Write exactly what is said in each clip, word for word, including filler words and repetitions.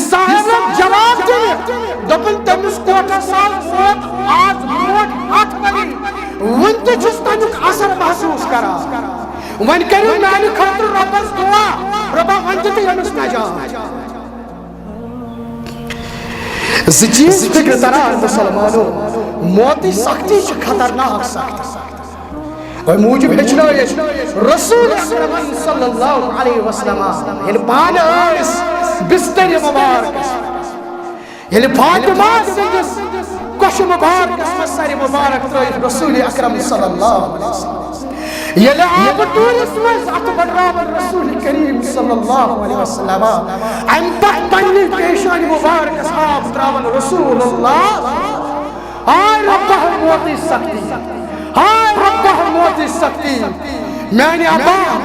ساحرن جواب دِنہٕ، دوٚپُن، "تٔمِس کوٹھس آز ووت، آز برونٛٹھ ہتھ ؤری، وُنہِ تہِ چھُس تَمیُک اثر محسوٗس کران۔ وۄنۍ کٔرِو میانہِ خٲطرٕ رۄبس دُعا، رۄبا وۄنۍ دِ تہٕ أمِس نجات۔" زٕ چیٖز فکرِ تران مُسلمانو، موتٕچ سختی چھِ خطرناک سختی۔ اَمہِ موٗجوٗب ہیٚچھنٲے أسۍ رسول اکرم صلی اللہ علیہ وسلم، ییٚلہِ پانہٕ ٲسۍ بسترِ مبارکس، ییٚلہِ فاطمہ سٕنٛدِس کۄشہِ مبارکس منٛز سرِ مبارک ترٲوِتھ رسول اکرم صلی اللہ علیہ وسلم، ییٚلہِ آبہٕ ٹوٗرِس منٛز اَتھٕ بٔڈراوان رسول کریم صلی اللہ علیہ وسلم، اَمہِ پتہٕ پننہِ پیشانہِ مبارکس آب ترٛاوان رسول اللہ۔ آے رۄبہ موتٕچ سختی، آے رۄبہ موتٕچ سختی۔ میانہِ ابا،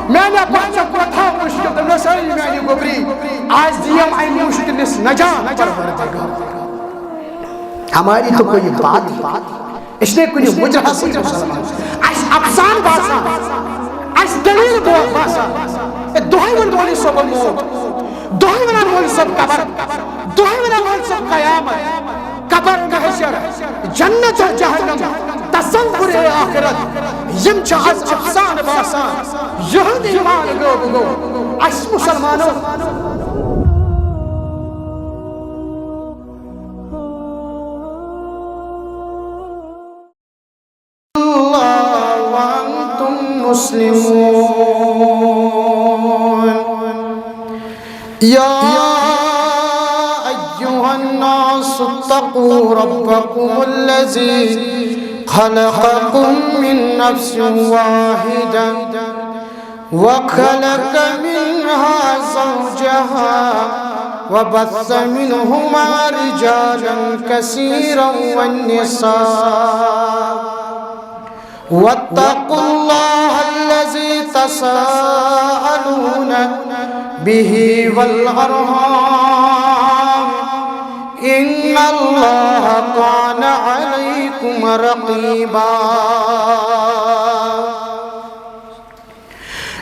میانہِ ابا، ژےٚ کوتاہ مُشکِل۔ دوٚپنس، "ہے میانہِ گوٚبری، آز دِیم امہِ مُشکِلس نجات پروردگار۔" ہماری تو کوئی بات، اس نے کُنہِ مُجرحس سۭتۍ مُسلمان۔ اسہِ افسانہٕ باسان، اسہِ دٔلیٖل بو-، باسان۔ اے، دۄہے وَنان مولوی صٲبن موت، دۄہے وَنان مولوی صٲب قبر، دۄہے وَنان مولوی صٲب قیامت، قبر محشر، جنت و جہنم، تصور آخرت، یِم چھِ از افسانہٕ باسان۔ یِہُنٛد ایمان گوٚو، گوٚو اسہِ مُسلمانو۔ الله وأنتم مسلمون. يا أيها الناس اتقوا ربكم الذي خلقكم من نفس واحدة وخلق منها زوجها وبث منهما رجالا كثيرا والنساء واتقوا الله الذي تساءلون به والأرحام إن الله كان عليكم رقيبا.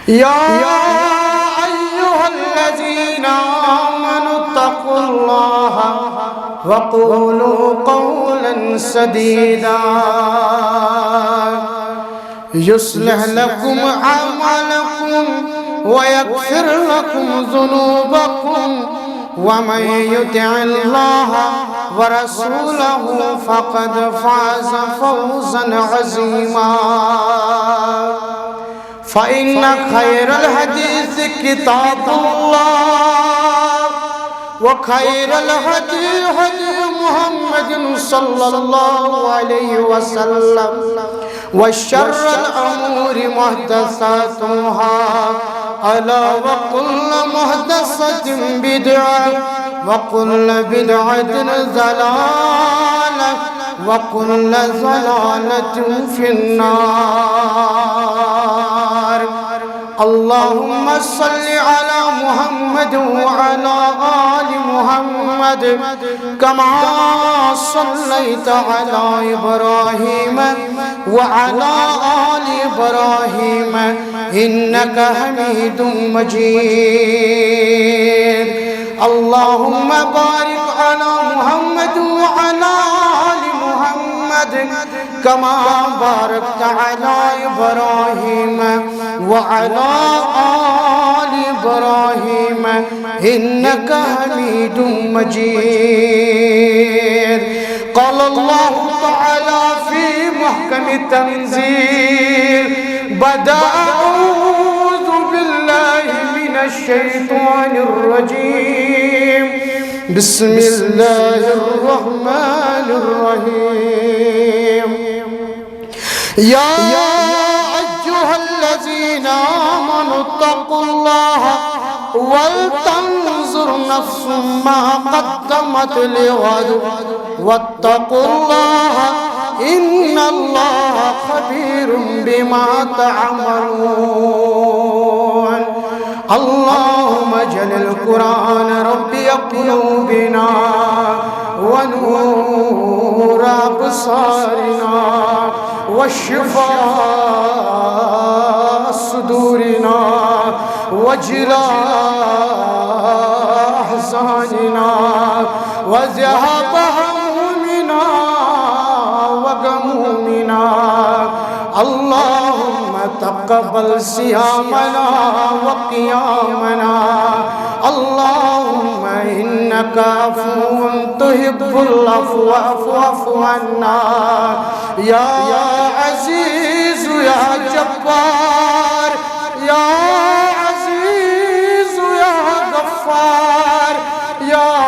يا أيها الذين آمنوا اتقوا الله وقولوا قولا سديدا يصلح لكم أعمالكم ويغفر لكم ذنوبكم ومن يطع الله ورسوله فقد فاز فوزا عظيما. فإن خير الحديث كتاب الله، وخير الهدي هدي محمد صلى الله عليه وسلم، وشر الأمور محدثاتها، ألا وكل محدثة بدعة، وكل بدعة ضلالة، وكل ضلالة في النار. اللهم صل على محمد وعلى آل محمد كما صليت على إبراهيم وعلى آل إبراهيم إنك حميد مجيد. اللهم بارك على محمد وعلى آل محمد كما باركت على إبراهيم وعلى آل إبراهيم إنك حميد مجيد. قال الله تعالى في محكم التنزيل بعد أعوذ بالله من الشيطان الرجيم. بسم الله الرحمن الرحيم. يا أيها الذين آمنوا اتقوا الله ولتنظر نفس ما قدمت لغد واتقوا الله إن الله خبير بما تعملون. اللهم اجعل القرآن ربيع قلوبنا ونور أبصارنا وشفاء صدورنا وجلاء أحزاننا وذهاب همومنا وغمومنا. اللهم تقبل صيامنا وقيامنا. اللهم إنك عفو تحب العفو فاعف عنا. يا عزيز يا جبار، يا عزيز يا غفار، يا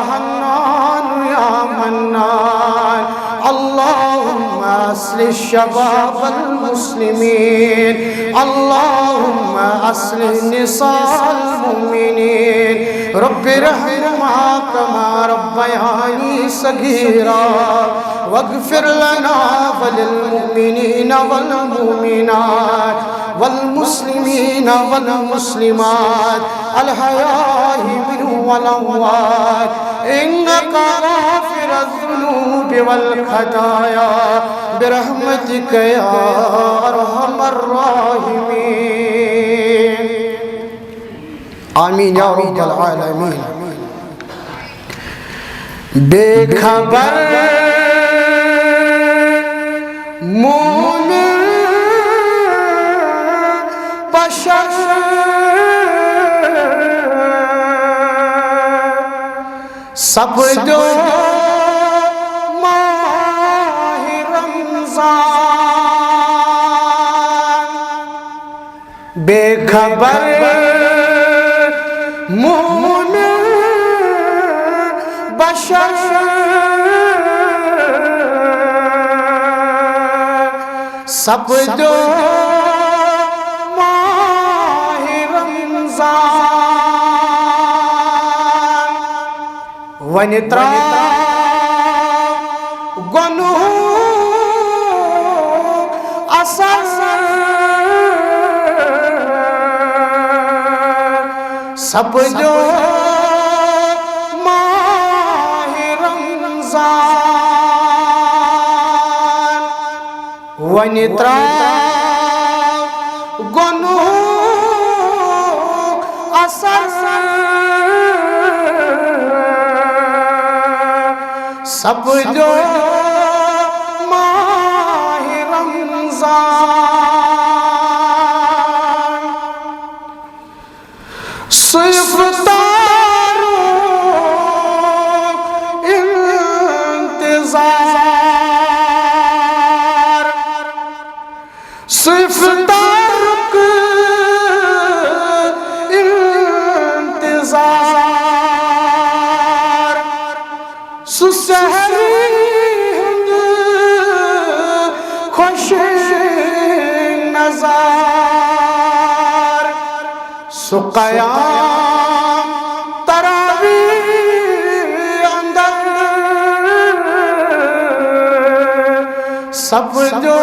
حنان يا منان. اللهم أصلح شباب المسلمين، اللهم أصلح نساء المؤمنين. رب ارحمهما كما ربياني صغيرا. واغفر لنا وللمؤمنين والمؤمنات والمسلمين والمسلمات الأحياء منهم والأموات إنك غافر الذنوب والخطايا برحمتك يا أرحم الراحمين. آمين يا رب العالمين. بے خبر مومن بشر سپدیو ماہ رمضان۔ بے خبر مومن بشر سپدیو ماہ رمضان۔ وۄنۍ ترٛاو گۄنہُک اثر سپدیو ماہ رمضان۔ وۄنۍ ترٛاو گۄنہُک اثر سپدیو ماہ رمضان۔ سُہ اِفطارُک اِنتظار، سُہ اِفطارُک اِنتظار، سُہ سحری ہُنٛد خۄش نظار۔ سُہ قیام تراویح اندر سپدیو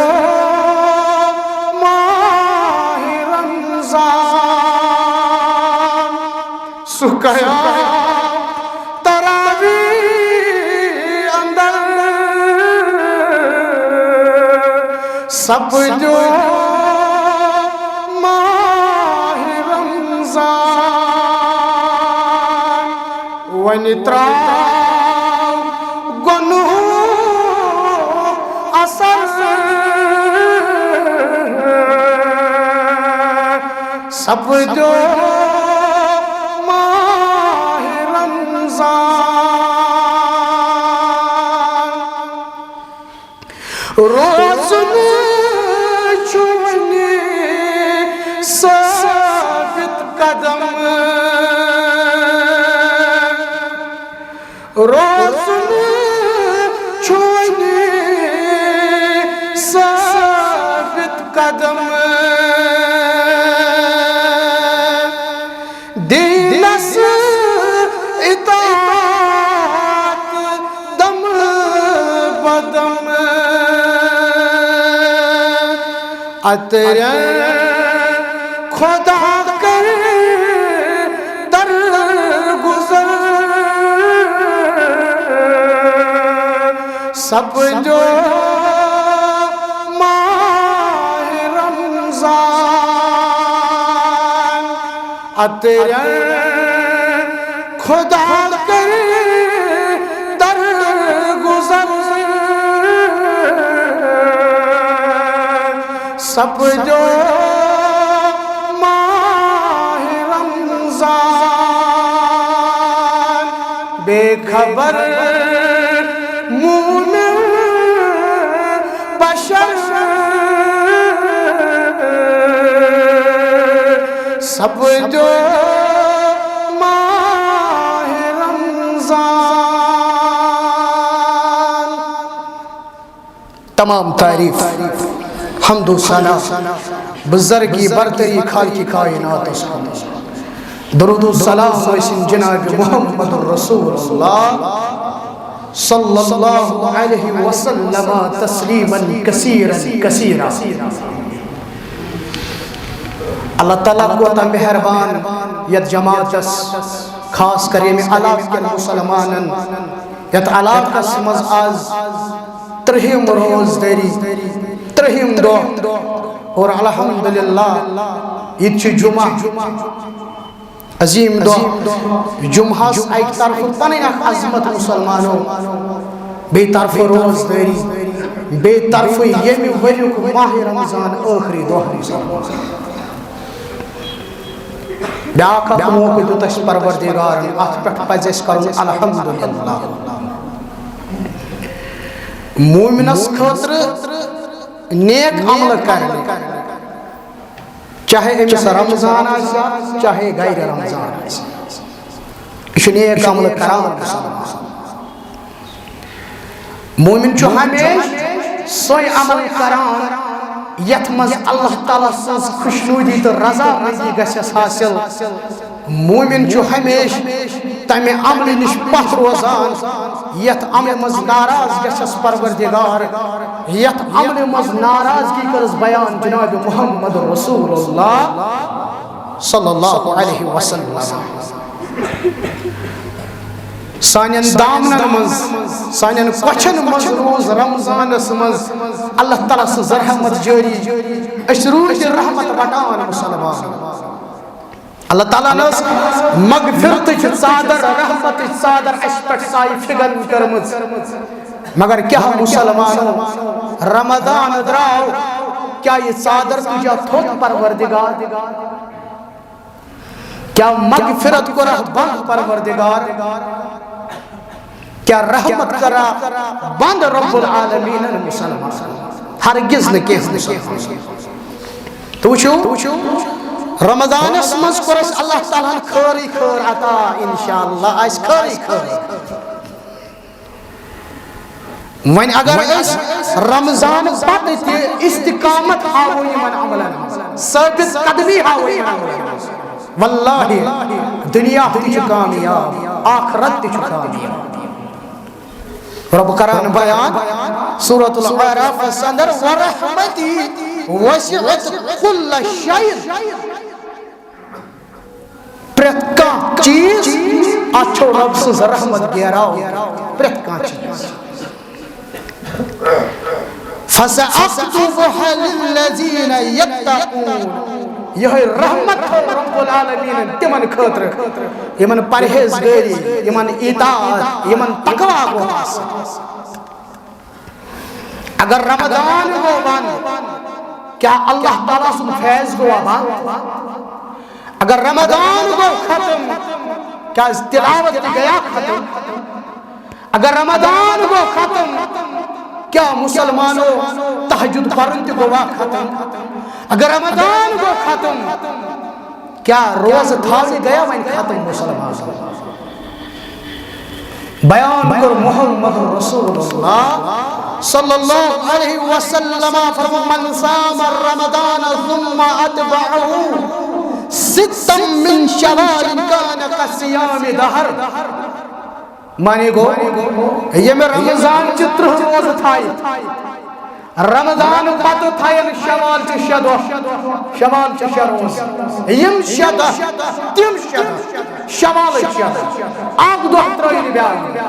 ماہ رمضان۔ سُہ قیام تراویح اندر سپدیو ماہ رمضان۔ وۄنۍ ترٛاو گۄنہُک اثر سپدیو ماہ رمضان۔ روزنہٕ چھُ وۄنۍ ثٲبت قدم۔ روزنہٕ چھُ وۄنۍ ثٲبت قدم۔ دیٖنس اطاعت دم بدم۔ اترٮ۪ن خۄدا کٔر درگُزر سپدیو ماہ رمضان۔ اترٮ۪ن خدا کر درگزر، سپدیو ماہ رمضان، بے خبر مومن بشر، سپدیو ماہ رمضان۔ تمام تعریف، حمد و ثنا، بزرگی برتری خالق کائناتس کن۔ درود و سلام ٲسِن جناب محمد رسول اللہ صلی اللہ علیہ وسلم تسلیما کثیرا کثیرا۔ اللہ تعالیٰ کوتاہ مہربان یتھ جماعتس، خاص کر ییٚمہِ علاقہٕ کٮ۪ن مسلمانن، یتھ علاقس منٛز آز ترٛہِم روزدٲری، ترٛہِم دۄہ، اور الحمدللہ ییٚتہِ چھُ جمعہ، عظیٖم دۄہ۔ جمعہس اکہِ طرفہٕ پنٕنۍ اکھ عظمت مسلمانو، بیٚیہِ طرفہٕ روزدٲری، بیٚیہِ طرفہٕ ییٚمہِ ؤریُک ماہ رمضان ٲخری دۄہ مسلمان۔ بیٛاکھ اکھ موقعہٕ دیُت اَسہِ پروردگارن، اَتھ پٮ۪ٹھ پَزِ اَسہِ کَرُن الحمدللہ۔ مومنس خٲطرٕ نیک عملہٕ کرنہِ، چاہے أمِس رمضان آسہِ، چاہے غیر رمضان آسہِ، یہِ چھُ نیک عملہٕ کران۔ مومن چھُ ہمیشہِ سُے عمل کران یتھ منٛز اللہ تعالیٰ سٕنٛز خۄشنودی تہٕ رضامندی گژھٮ۪س حٲصِل۔ مومن چھُ ہمیشہِ تمہِ عملہِ نِش پتھ روزان یتھ عملہِ منٛز ناراض گژھٮ۪س پروردگار، یتھ عملہِ منٛز ناراضگی کٔرٕس بیان جناب محمد رسول اللہ صلی اللہ علیہ وسلم۔ سانٮ۪ن دامنن منٛز، سانٮ۪ن کۄچھن منٛز روٗز رمضانس منٛز اللہ تعالیٰ سٕنٛز رحمت جٲری۔ أسۍ روٗدۍ رحمت رٹان مسلمان۔ اللہ تعالیٰ ہن ٲس مغفرتٕچ ژادر، رحمتٕچ ژادر اَسہِ پٮ۪ٹھ سایہِ فِگن کٔرمٕژ۔ مگر کیٛاہ مسلمانو، رمضان درٛاو، کیٛاہ یہِ ژادر تُجا تھوٚد پروردگار؟ کیا مغفرت کرا بند پروردگار؟ کیا رحمت کرا بند رب العالمین مسلمان؟ ہرگز نہ کینٛہہ مسلمان۔ تو وچھو، رمضانس منٛز کوٚر اَسہِ اللہ تعالیٰ ہن خٲرٕے خٲر عطا، انشاءاللہ آسہِ خٲرٕے خٲر۔ وۄنۍ اگر أسۍ رمضان پتہٕ تہِ استقامت ہاوو یِمن عملن منٛز، ثٲبت قدمی ہاوو یِمن عملن منٛز، واللہ دنیا تہِ چھُ کامیاب، آخرت تہِ چھُ کامیاب۔ رب کران بیان سورۃ الاعراف اندر، "ورحمتی وسعت کل شیء"۔ پرٛٮ۪تھ کانٛہہ چیٖز، اتھ چھو رب سٕنٛز رحمت گیراو، پرٛٮ۪تھ کانٛہہ چیٖز۔ "فسأکتبها للذین یتقون"، یہے رحمت تھٲو رب العالمینن تمن خٲطرٕ، یمن پرہیزگٲری، یمن اطاعت، یمن تقوی گوٚو آسُن۔ اگر رمضان گوٚو بند، کیا اللہ تعالیٰ سُنٛد فیض گوٚوا بند؟ اگر رمضان گوٚو ختم، کیا تلاوت تہِ گیا ختم؟ اگر رمضان گوٚو ختم، کیا مسلمانو تہجد پرُن تہِ گوٚوا ختم؟ اگر رمضان گوٚو ختم، کیا روزٕ تھاونہِ گیا وۄنۍ ختم مسلمان؟ بیان کوٚر محمد رسول اللہ صلی اللہ علیہ وسلم فرمو، "من صام رمضان ثم اتبعه ستا من شوال کان کصیام دہر۔" معنی گوٚو، ییٚمہِ رمضان چہِ ترٕٛہ روزٕ تھایہِ، رمضان پتہٕ تھاین شوال چہِ شےٚ دۄہ، شوال چہِ شےٚ روز، یِم شےٚ دۄہ، تِم شےٚ دۄہ، شوالٕکۍ شےٚ دۄہ، اکھ دۄہ ترٲوِتھ بیٛاکھ دۄہ،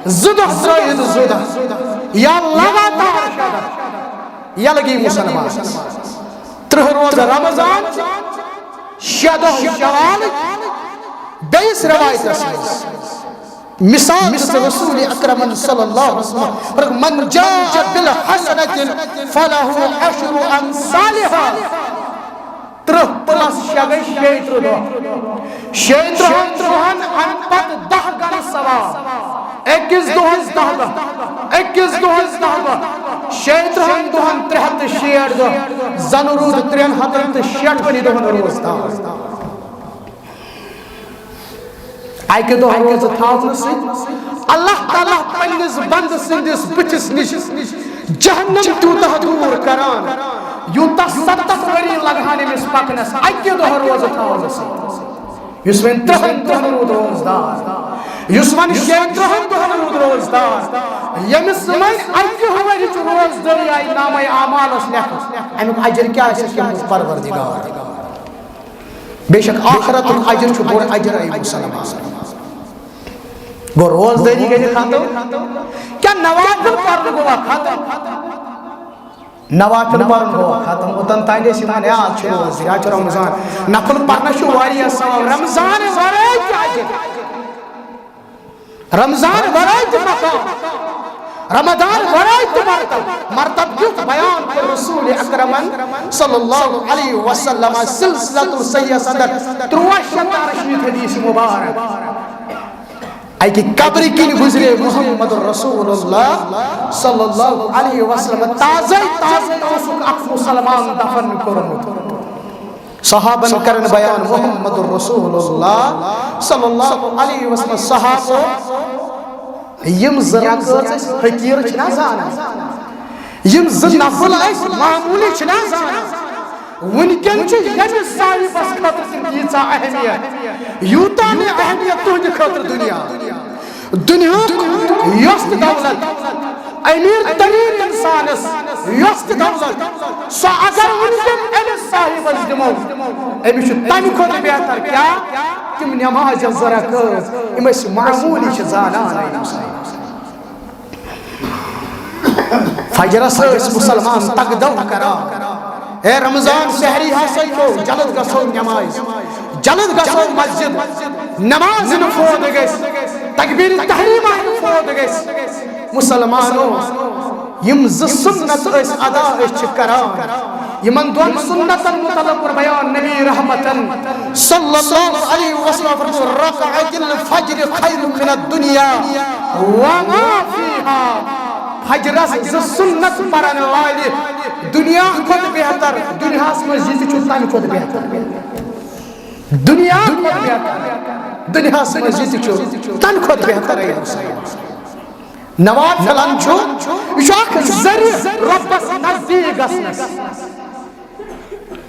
زٕ دۄہ ترٲوِتھ زٕ دۄہ، یا لگاتار شےٚ دۄہ، ییٚلہِ گٔے مسلمان۔ ترٕٛہ روزٕ رمضان، شےٚ دۄہ شوالٕکۍ، بیٚیِس رِوایتَس منٛز مثال دِژ رسول اکرمن صلی اللہ علیہ وسلم، فرمووُکھ، "من جاء بالحسنة فله عشر امثالها۔" ترٕٛہ plus شےٚ گٔے شیٚیہِ ترٕٛہ دۄہ۔ شیٚیہِ ترٕٛہن دۄہن اَمہِ پتہٕ دَہ گنہٕ ثواب۔ أکِس دۄہس دَہ دۄہ، أکِس دۄہس دَہ دۄہ، شیٚیہِ ترٕٛہن دۄہن ترٛےٚ ہَتھ تہٕ شیٹھ دۄہ۔ زن روٗد ترٛٮ۪ن ہَتن تہٕ شیٹھنٕے دۄہن روزدار۔ اکہِ دۄہ روزٕ تھاونہٕ سۭتۍ اللہ تعالیٰ پننِس بندٕ سٕنٛدِس بٕتھِس نِش جہنم تیوٗتاہ دوٗر کران، یوٗتاہ ستتھ ؤری لگہٕ ہن أمِس پکنس اکہِ دۄہ روزٕ تھاونہٕ سۭتۍ۔ یُس وۄنۍ ترٕٛہن دۄہن روٗد روزدار، یُس وۄنۍ شیٚیہِ ترٕٛہن دۄہن روٗد روزدار، ییٚمِس وۄنۍ اکہِ ؤریِچ روزدٲری آیہِ نامے اعمالس لیکھنہٕ، امیُک اجر کیٛاہ آسہِ کٔمِس پروردگار؟ بے شک آخرتُک اجر چھُ بوٚڑ اجر، اے مسلمان۔ گوٚو روزدٲری گٔے نہٕ ختم؟ کیٛاہ نوافل پرُن گوٚوا ختم؟ نوافل پرُن گوٚوا ختم؟ اوٚتن تانۍ ٲسۍ یِوان، ہے، آز چھُ روزدٲری، آز چھُ رمضان۔ نفل پرنس چھُ واریاہ ثواب۔ رمضان ورٲے تہِ اجر۔ رمضان ورٲے تہِ مقام۔ رمضان ورٲے تہِ مرتب۔ مرتب کیُتھ بیان کوٚر رسول اکرمن صلی اللہ علیہ وسلم سلسلۃ الصحیحس اندر ترٛواہ شیٚتھ تہٕ ارشیٖتھ حدیث مبارک۔ اکہِ قبرِ کِنۍ گُزرے محمد رسول اللہ صلی اللہ علیہ وسلم۔ تازے تازے اوسُکھ اکھ مسلمان دفن کوٚرمُت۔ صحابن کرن بیان محمد رسول اللہ صلی اللہ علیہ وسلم۔ صحابو، یِم زٕ رکٲژ أسۍ حقیٖر چھِنہ زانان، یِم زٕ نفل أسۍ معموٗلی چھِنہ زانان، وٕنکٮ۪ن چھِ ییٚمِس صاحبس خٲطرٕ تہِ ییٖژاہ اہمیت، یوٗتاہ نہٕ اہمیت تُہنٛدِ خٲطرٕ دُنیا۔ دُنیاہُک یۄس تہِ دولت، امیر ترین انسانس یۄس تہِ دولت، سۄ اگر وٕنکٮ۪ن أمِس صاحبس دِمو، أمِس چھُ تمہِ کھۄتہٕ بہتر۔ کیٛاہ؟ تِم نماز زٕ رکٲژ، یِم أسۍ معموٗلی چھِ زانان۔ فجرس ٲسۍ مسلمان تگدو کران، اے رمضان سحری ہسا کھیو، جلد گژھو نماز، جلد گژھو مسجد، نماز نہٕ فوت گژھِ، تکبیر تحریمہ نہٕ فوت گژھِ۔ مسلمانو، یِم زٕ سُنت أسۍ ادا أسۍ چھِ کران، یِمن دۄن سُنتن متعلق کوٚر بیان نبی رحمتن صلی اللہ علیہ وسلم فرموو، "رکعت الفجر خیر من الدنیا وما فیہا۔" فجرس زٕ سُنت پرن والہِ دُنیا کھۄتہٕ بہتر، دُنیاہس منٛز یہِ تہِ چھُ تمہِ کھۄتہٕ بہتر۔ دُنیا کھۄتہٕ بہتر، دُنیاہس منٛز یہِ تہِ چھُ تمہِ کھۄتہٕ بہتر۔ اے مسلمان، نوافلن چھُ، یہِ چھُ اکھ ذٔریعہٕ رۄبس نزدیٖک گژھنس۔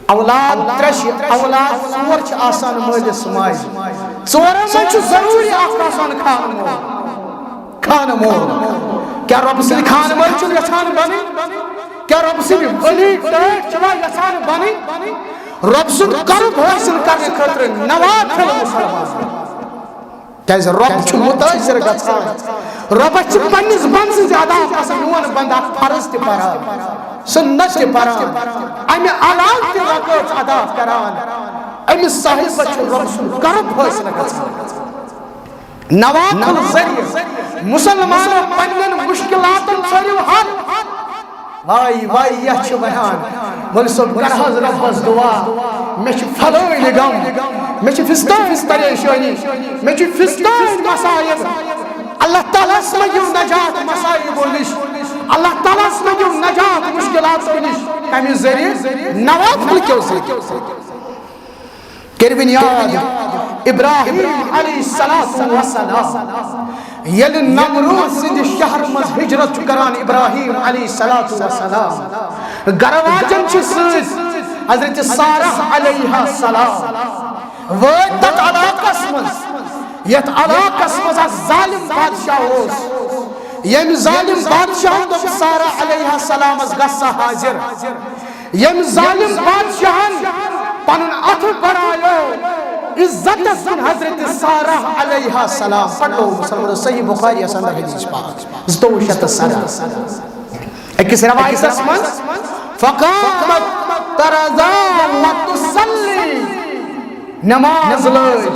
اولاد ترٛےٚ چھِ، اولاد ژور چھِ آسان مٲلِس ماجہِ۔ ژورن منٛز چھُ ضروٗری اکھ آسان خانہٕ مول۔ خانہٕ مول۔ کیٛاہ رۄبہٕ سٕنٛدۍ خانہٕ مٲلۍ چھِو یژھان بنٕنۍ؟ کیٛاہ رۄبہٕ سٕنٛدۍ ؤلی ٹٲٹھۍ چھِوا یژھان بنٕنۍ؟ رۄبہٕ سُنٛد قرب حٲصِل کرنہٕ خٲطرٕ نوافل مسلمان۔ کیٛازِ رۄب چھُ مُتٲثِر گژھان۔ رۄبَس چھِ پنٛنِس بنٛدٕ سٕنٛز ادا گژھان، میون بنٛدٕ اکھ فرض تہِ پران، سُنت تہِ پران، اَمہِ علاوٕ تہِ رکٲژ ادا کران۔ أمِس صاحبَس چھُ رۄب سُنٛد قرب حٲصِل گژھان۔ نوافل ذٔریعہٕ مسلمانَن پنٛنٮ۪ن مُشکِلاتَن ژھٲرِو حل۔ واے واے، یتھ چھِ وَنان، مولوی صٲب، کر حظ رۄبس دُعا، مےٚ چھِ فلٲنۍ غم، مےٚ چھِ فِستٲنۍ پریشٲنی، مےٚ چھِ فِستٲنۍ مصائب۔ اللہ تعالیٰ ہس منٛگِو نجات مصائبو نِش، اللہ تعالیٰ ہس منٛگِو نجات مُشکِلاتو نِش۔ کمہِ ذٔریعہٕ؟ نوافل کیو ذٔریعہٕ۔ کٔرِوٕنۍ یاد، ابراہیم علیہ الصلوۃ والسلام ییٚلہِ نمرود سٕنٛدِ شہرٕ منٛز ہجرت چھُ کران ابراہیم علیہ الصلوۃ والسلام، گرٕ واجن چھِ سۭتۍ حضرت سارہ علیہ السلام، وٲتۍ تتھ علاقس منٛز یتھ علاقس منٛز اکھ ظالم بادشاہ اوس۔ ییٚمۍ ظالم بادشاہن دوٚپ، سارہ علیہ السلامس گژھ سا حٲضِر۔ ییٚمۍ ظالم بادشاہن پنُن اتھٕ بڑایو عزتس کُن حضرت سارہ علیہ السلام، پرنو مسلمانو صحیح بخاری یس اندر حدیث پاک زٕتووُہ شیٚتھ تہٕ سداہ۔ أکِس روایتس منٛز، فقامت ترضا وتصلی، نماز لٲج۔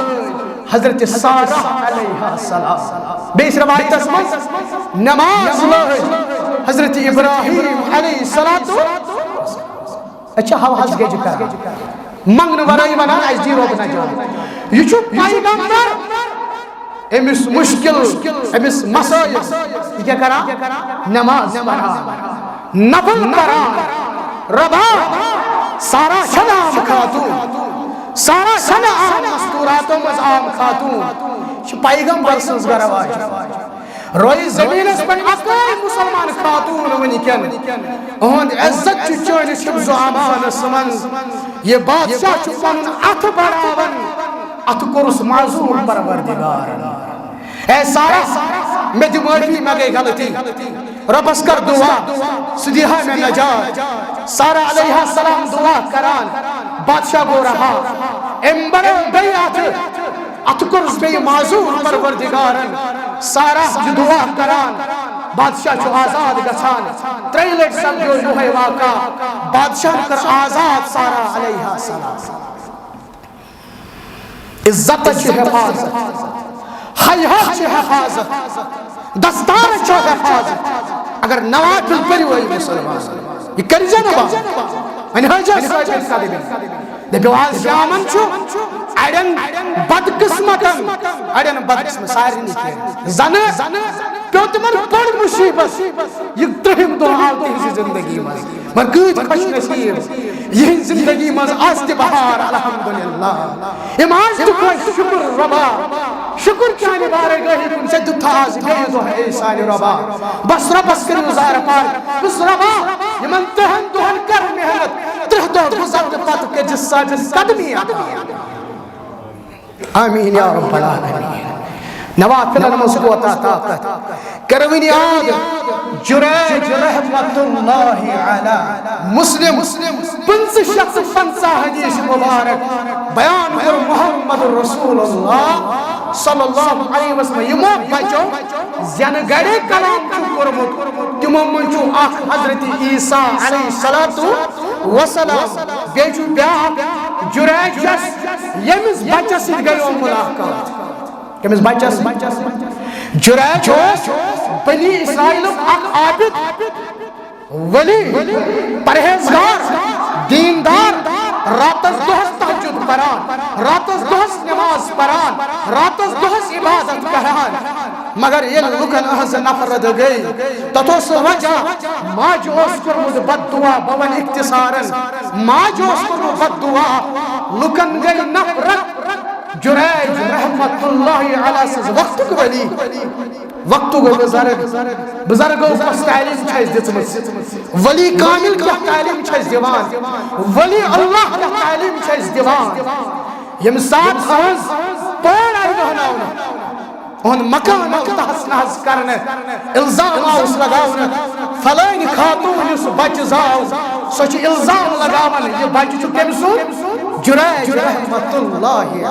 حضرت سارہ علیہ السلام۔ بیٚیِس روایتس منٛز نماز لٲج حضرت ابراہیم علیہ السلام۔ أسۍ چھِ حوہس گجہِ کران، منٛگنہٕ ورٲے ونان، "اَسہِ دِ رۄب نجات۔" یہِ چھُ پیغمبر، أمِس مُشکِل، أمِس مسٲیِل، یہِ کیٛاہ کران؟ نماز پران، نفل پران۔ رۄبا، سارا چھنہٕ عام خاتون، سارا چھنہٕ عام مستوراتو منٛز عام خاتون، یہِ چھِ پیغمبر سٕنٛز گرٕ واجٮ۪ن۔ رویہِ زٔمیٖنَس پٮ۪ٹھ اَکٲے مُسلمان خاتوٗن وٕنکٮ۪ن۔ اُہُنٛد عزت چھُ چٲنِس حفظ و امانَس منٛز۔ یہِ بادشاہ چھُ پَنُن اَتھٕ بڑاوان، اَتھٕ کوٚرُس معذوٗر پروردگارَن۔ اے سارا، مےٚ دِ معٲفی، مےٚ گٔے غلطی۔ رۄبَس کر دُعا، سُہ دِہا مےٚ نجات۔ سارا علیہ السلام دُعا کران، بادشاہ گوٚو رہا۔ أمۍ بڑٲو بیٚیہِ اَتھٕ، اَتھٕ کوٚرُس بیٚیہِ معذوٗر پروردگارن۔ سارا چھِ دُعا کران، بادشاہ چھُ آزاد گژھان۔ ترٛیٚیہِ لٹہِ سپدیو یِہوٚے واقعہ، بادشاہن کٔر آزاد سارا علیہ السلام۔ عزتس چھِ حفاظت، حیاہس چھِ حفاظت، دستارس چھِ حفاظت۔ اگر نوافل پٔرِو، اے مسلمان، یہِ کٔرۍزیو نہٕ بنٛد۔ وۄنۍ ہٲیزیو ثٲبت قدمی۔ دٔپِو، آز شامن چھُ اڑٮ۪ن بدقسمتن، اڑٮ۪ن بدقسمت، سارنٕے کینٛہہ۔ زنہٕ پیوٚو تِمن بٔڑ مُصیبت۔ یہِ ترٛہِم دۄہ آو تِہنٛزِ زندگی منٛز۔ مگر کۭتۍ خۄش نصیٖب، یِہنٛدِ زندگی منٛز آز تہِ بہار، الحمدللہ۔ یِم آز تہِ خۄش، شُکر رۄبا، شُکر چانہِ بارگاہی کُن، ژےٚ دیُتتھ آز بیٚیہِ دۄہ، اے سانہِ رۄبا۔ بس رۄبس کٔرِو زارٕ پار۔ بس رۄبا، یِمن ترٛہن دۄہن کر محنت، ترٛہ دۄہ گُزرنہٕ پتہٕ کٔرۍ زِ ثٲبت قدمی عطا۔ آمین یا رب العالمین۔ نوافلن منٛز کوتاہ طاقت۔ کروٕنۍ یاد، جریج رحمت اللہ علیہ۔ مسلم، پٕنٛژٕہ شیٚتھ تہٕ پنٛژاہ حدیث مبارک بیان کوٚر محمد رسول اللہ صلی اللہ علیہ وسلم۔ یِمو بچو زینہٕ گڑے کلام چھُ کوٚرمُت، تِمو منٛز چھُ اکھ حضرت عیسیٰ علیہ الصلوۃ والسلام، بیٚیہِ چھُ بیٛاکھ جریجس، ییٚمِس بچس سۭتۍ گٔیو ملاقات۔ کٔمِس بچس؟ جریج اوس بنی اسرائیلُک اکھ عابد، ولی، پرہیزگار، دیندار، راتس دۄہس تہجد پران، راتس دۄہس نماز پران، راتس دۄہس عبادت کران۔ مگر ییٚلہِ لُکن أہنٛز نفرت گٔے، تتھ اوس سُہ وجہ، ماجہِ اوس کوٚرمُت بد دعا، بہٕ ونہٕ اختصارن، ماجہِ اوس کوٚرمُت بد دعا، لُکن گٔے نفرت۔ جریج رحمت اللہ علیہ سٕنٛز وقتُک ولی، وقتُک بزرگ، بزرگو کۄس تعلیٖم چھِ اَسہِ دِژمٕژ؟ ولی کامل کیٛاہ تعلیٖم چھِ اَسہِ دِوان؟ ولی اللہ کیٛاہ تعلیٖم چھِ اَسہِ دِوان؟ ییٚمہِ ساتہٕ أہنٛز پٲڑ آیہِ وہناونہٕ، اُہُنٛد مکان آو تہس نہس کرنہٕ، الزام آوُس لگاونہٕ، فلٲنۍ خاتوٗن یُس بچہٕ زاو، سۄ چھِ الزام لگاوان، یہِ بچہٕ چھُ کٔمۍ سُنٛد؟ جریج رحمت اللہ علیہ۔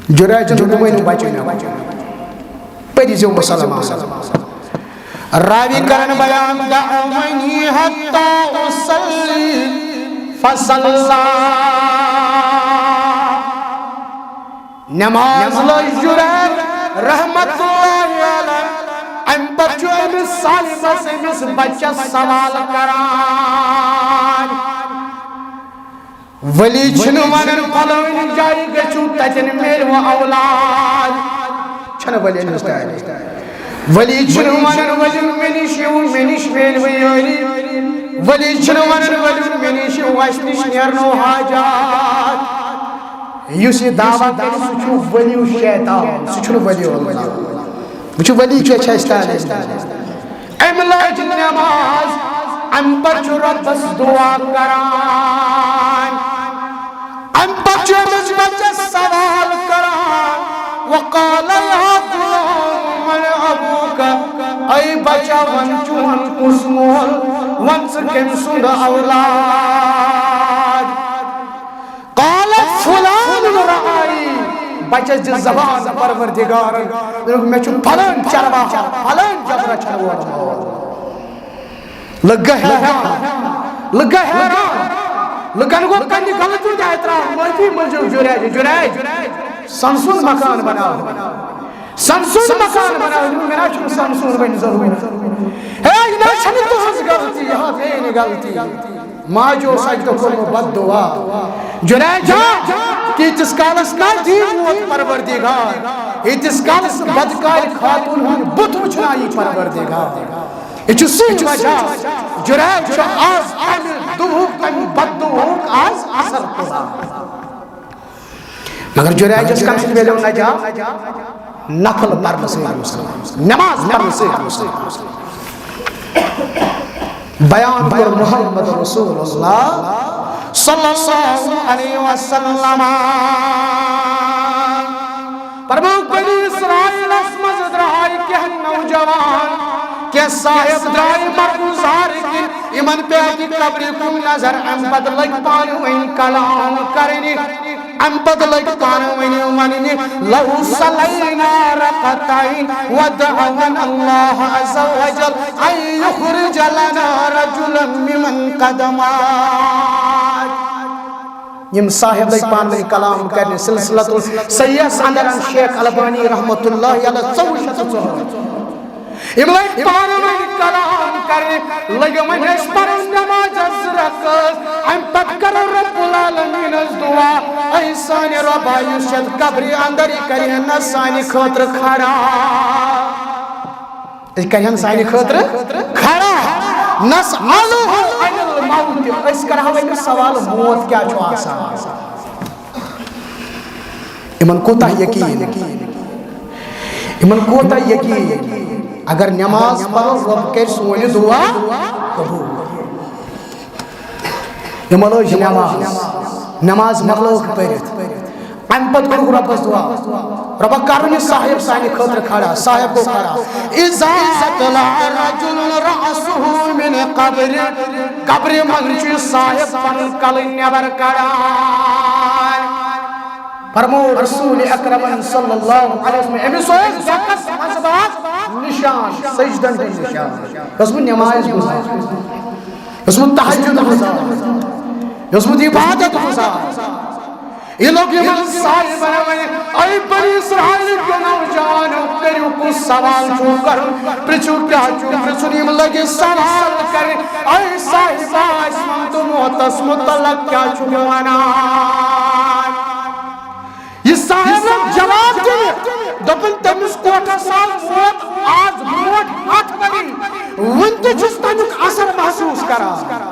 جریجن دوٚپ، "وۄنۍ بچہٕ مےٚ، پٔرِزیو مسلمان۔" راوی کرن بیان، "دعونی حتی اصلی فصلی۔" نماز لٲج جریج رحمت اللہ علیہ۔ امہِ پتہٕ چھُ أمِس سالمس، أمِس بچس سوال کران۔ ولی چھُنہٕ ونان فلٲنۍ جایہِ گٔژھِو، تتٮ۪ن میلوٕ اولاد۔ چھَنہٕ ولی ہٕنٛز تعلیٖم۔ ولی چھُنہٕ ونان ؤلِو مےٚ نِش یِیِو، مےٚ نِش میلوٕ یٲری۔ ولی چھُنہٕ ونان ؤلِو مےٚ نِش یِیِو، اَسہِ نِش نیرنو حاجات۔ یُس یہِ دعویٰ کرِ، سُہ چھُ ولی شیطان، سُہ چھُنہٕ ولی اللہ۔ وٕچھِو، ولی کیٛاہ چھِ اَسہِ تعلیٖم دِوان۔ أمۍ لٲج نٮ۪ماز، اَمہِ پتہٕ چھُ رۄبَس دُعا کران۔ اَمہِ پتہٕ چھُ أمِس بچس سوال کران، "وقال یا غلام من ابوک؟" اے بچہ، وَن چون کُس مول، وَن ژٕ کٔمۍ سُنٛد اولاد؟ قال فلان رعائی، بچس دِژ زبان پروردگارن، دوٚپُکھ، "مےٚ چھُ فلٲنۍ چرواہا، فلٲنۍ جبرا چھَنہٕ وول مول۔" لٔگۍ حیران، لٔگۍ حیران۔ لُکن گوٚو کنہِ غلطی تہِ اعتراف، معٲفی منٛگِو جُریج، جُریج، سمسون مکان بناو۔ سمسون مکان بناو، مےٚ نہ چھُنہٕ سمسون وۄنۍ ضروٗرت۔ ہے، یہِ نہ چھَنہٕ تُہٕنٛز غلطی، یہِ ہا میٛٲنۍ غلطی۔ ماجہِ اوس اَکہِ دۄہ کوٚرمُت بد دعا، جُریجا، تیٖتِس کالس نہ دی موت پروردگار، ییٖتِس کالس بدکارِ خاتوٗن ہُنٛد بُتھ وٕچھناوِ پروردگار۔ یہِ چھُ سُے وجہ، جُریج چھُ آز تَمہِ دُہُک، تَمہِ بد دعاہُک آز اثر تُلان۔ مگر جُریجس کم سۭتۍ میلیو نجات؟ نفل پرنہٕ سۭتۍ اوس، نماز پرنہٕ سۭتۍ اوس۔ بیان کوٚر محمد رسول اللہ صلی اللہ علیہ وسلم۔ فرمووُکھ، بنی اسرائیلس منٛز درٛاے کینٛہہ نوجوان، کینٛہہ صاحب درٛاے مردُزار کِنۍ، یِمن پیٚیہِ اَکہِ قبرِ کُن نظر، اَمہِ پتہٕ لٔگۍ پانہٕ ؤنۍ کلام کرنہِ۔ اَمہِ پتہٕ لٔگۍ پانہٕ ؤنۍ وَننہِ، لو صلینا رکعتین ودعونا اللہ عز وجل ان یخرج لنا رجلا ممن قد مات۔ یِم صاحب لٔگۍ پانہٕ ؤنۍ کلام کرنہِ۔ سلسلۃ الصحیحس اندر ان شیخ البانی رحمۃ اللہ علیہ ژوٚوُہ شیٚتھ تہٕ ژُہٲٹھ۔ یِم لٔگۍ پانہٕ ؤنۍ کلام کرنہِ، لٔگۍ وۄنۍ اَسہِ پرُن نمازس زٕ رکعت، اَمہِ پتہٕ کرو رب العالمینس دعا، اے سانہِ رۄبا، یُس یتھ قبرِ اندر یہِ کرِہن نہ سانہِ خٲطرٕ کھڑا، یہِ کرِہن سانہِ خٲطرٕ کھڑا، نسألہ عن الموت، أسۍ کرہو أمِس سوال، موت کیٛاہ چھُ آسان؟ یِمن کوٗتاہ یقین، یِمن کوٗتاہ یقین، اگر نماز پرو، رۄب کرِ سون یہِ دعا قبول۔ یِمو لٲج نماز، نماز مۄکلٲوٕکھ پٔرِتھ، اَمہِ پتہٕ کوٚرُکھ رۄبس دعا، رۄبا کرُن یہِ صاحب سانہِ خٲطرٕ کھڑا، صاحب گوٚو کھڑا۔ اذا طلع رجل رأسه من قبر، قبرِ منٛز چھُ یہِ صاحب پنُن کلہٕ نٮ۪بر کڑان۔ فرموو رسول اکرمن صلی اللہ علیہ وسلم، أمِس اوس بۄکس منٛز باز نشان، سجدن ہُنٛد نشان۔ یہِ اوس نہٕ نماز گُزار، یہِ اوس نہٕ تہجد گُزار، یہِ اوس نہٕ عبادت گُزار۔ یہِ لوٚگ یِمن سارنٕے وننہِ، اے بنی اسرائیل کیو نوجوانو، کٔرِو کُس سوال چھُو کرُن، پرٛژھِو کیٛاہ چھُو پرٛژھُن۔ یِم لٔگۍ سوال کرنہِ، اے صاحبہ، اَسہِ وَن تہٕ موتس متعلق کیٛاہ چھُو ونان؟ یہِ صاحب لوٚگ جواب دِنہِ، دوٚپُن، تٔمِس کوٹھس آو موت آز برونٛٹھ ہتھ ؤری، وُنہِ تہِ چھُس تَمیُک اثر محسوٗس کران۔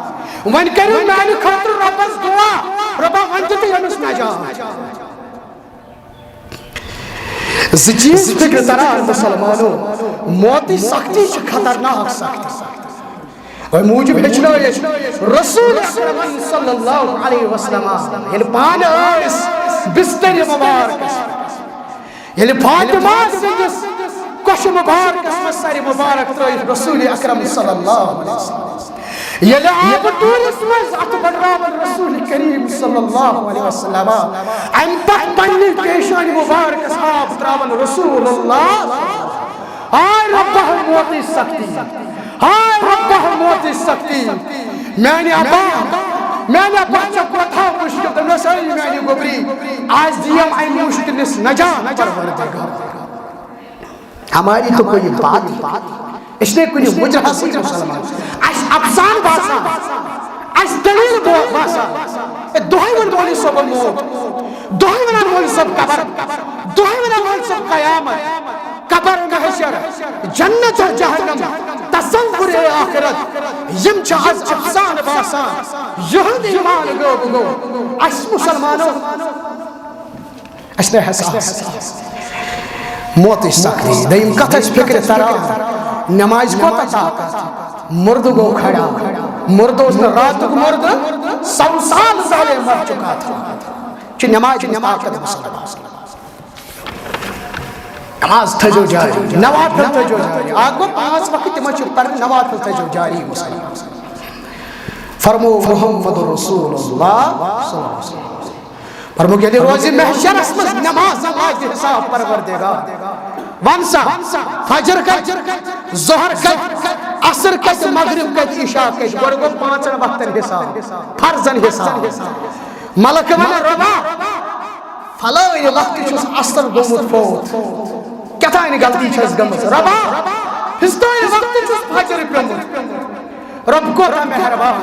وۄنۍ کٔرِو میانہِ خٲطرٕ رۄبس دعا، رۄبا وۄنۍ دِ تہٕ أمِس نجات۔ زٕ چیٖز فکرِ تران مسلمانو، موتٕچ سختی چھِ خطرناک سختی۔ وۄنۍ موٗجوٗب ہیٚچھنٲوِتھ رسول اکرم صلی اللہ علیہ وسلم ییٚلہِ پانہٕ ٲسۍ بسترِ مبارکس، ییٚلہِ فاطمہ سٕنٛدِس کۄشہِ مبارکس منٛز سرِ مبارک ترٲوِتھ رسول اکرم صلی اللہ علیہ وسلم ییٚلہِ آبہٕ ٹوٗرِس منٛز اتھٕ بٔڈراوان رسول کریم صلی اللہ علیہ وسلم، امہِ پتہٕ پننہِ پیشانہِ مبارکس آب تراوان رسول اللہ۔ آے رۄبہ موتٕچ سختی، آے رۄبہ موتٕچ سختی۔ میانہِ ابا، میانہِ ابا، ژےٚ کوتاہ مُشکِل۔ دوٚپنس، اے میانہِ گوٚبری، آز دِیم امہِ مُشکِل نِش نجات پروردگار۔ ہماری تو کوئی بات نہیں۔ أسۍ چھِنہٕ کُنہِ مُجرمس سۭتۍ مسلمان۔ اَسہِ افسانہٕ باسان، اَسہِ دٔلیٖل بو-، باسان۔ ہے، دۄہے وَنان مولوی صٲبَن موت، دۄہے وَنان مولوی صٲب قبر، دۄہے وَنان مولوی صٲب قیامت، قبر محشر، جنت اور جہنم، تصور آخرت، یِم چھِ از افسانہٕ باسان۔ یِہُنٛد ایمان غٲب گوٚو۔ اَسہِ مسلمانو اَسہِ تہِ احساس۔ موتٕچ سختی۔ دوٚیِم کتھ ٲس فکرِ تران، نمازِ کوتاہ طاقت۔ مُردٕ گوٚو کھڑا۔ مُردٕ اوس نہٕ راتُک مُردٕ، سَو سال زالے مر چُکا تھا۔ چھُ نمازِ منٛز طاقت مسلمان۔ نماز تھٲیزیو جاری، نوافل تھٲیزیو جاری۔ اکھ گوٚو پانٛژھ وقت تِمن چھِ پرٕنۍ، نوافل تھٲیزیو جاری مسلمان۔ فرموو محمد رسول اللہ صلی اللہ علیہ وسلم۔ فرموو، ییٚلہِ روزِ محشرس منٛز نماز، نماز دِ حساب پروردگار۔ وَن سا، فجر کَتہِ، ظہر کَتہِ، عصر کتہِ، مغرب کتہِ، عشاء کتہِ؟ گۄڈٕ گوٚو پانٛژن وقتن حساب، فرضن حساب۔ ملکہٕ ونان، رۄبا، فلٲنۍ وقتہٕ چھُس عصر گوٚمُت فوت، کیٛاہ تانۍ غلطی چھس گٔمٕژ۔ رۄبا، فستٲنۍ وقتہٕ چھُس فجر پیوٚمُت۔ رۄب کوتاہ مہربان،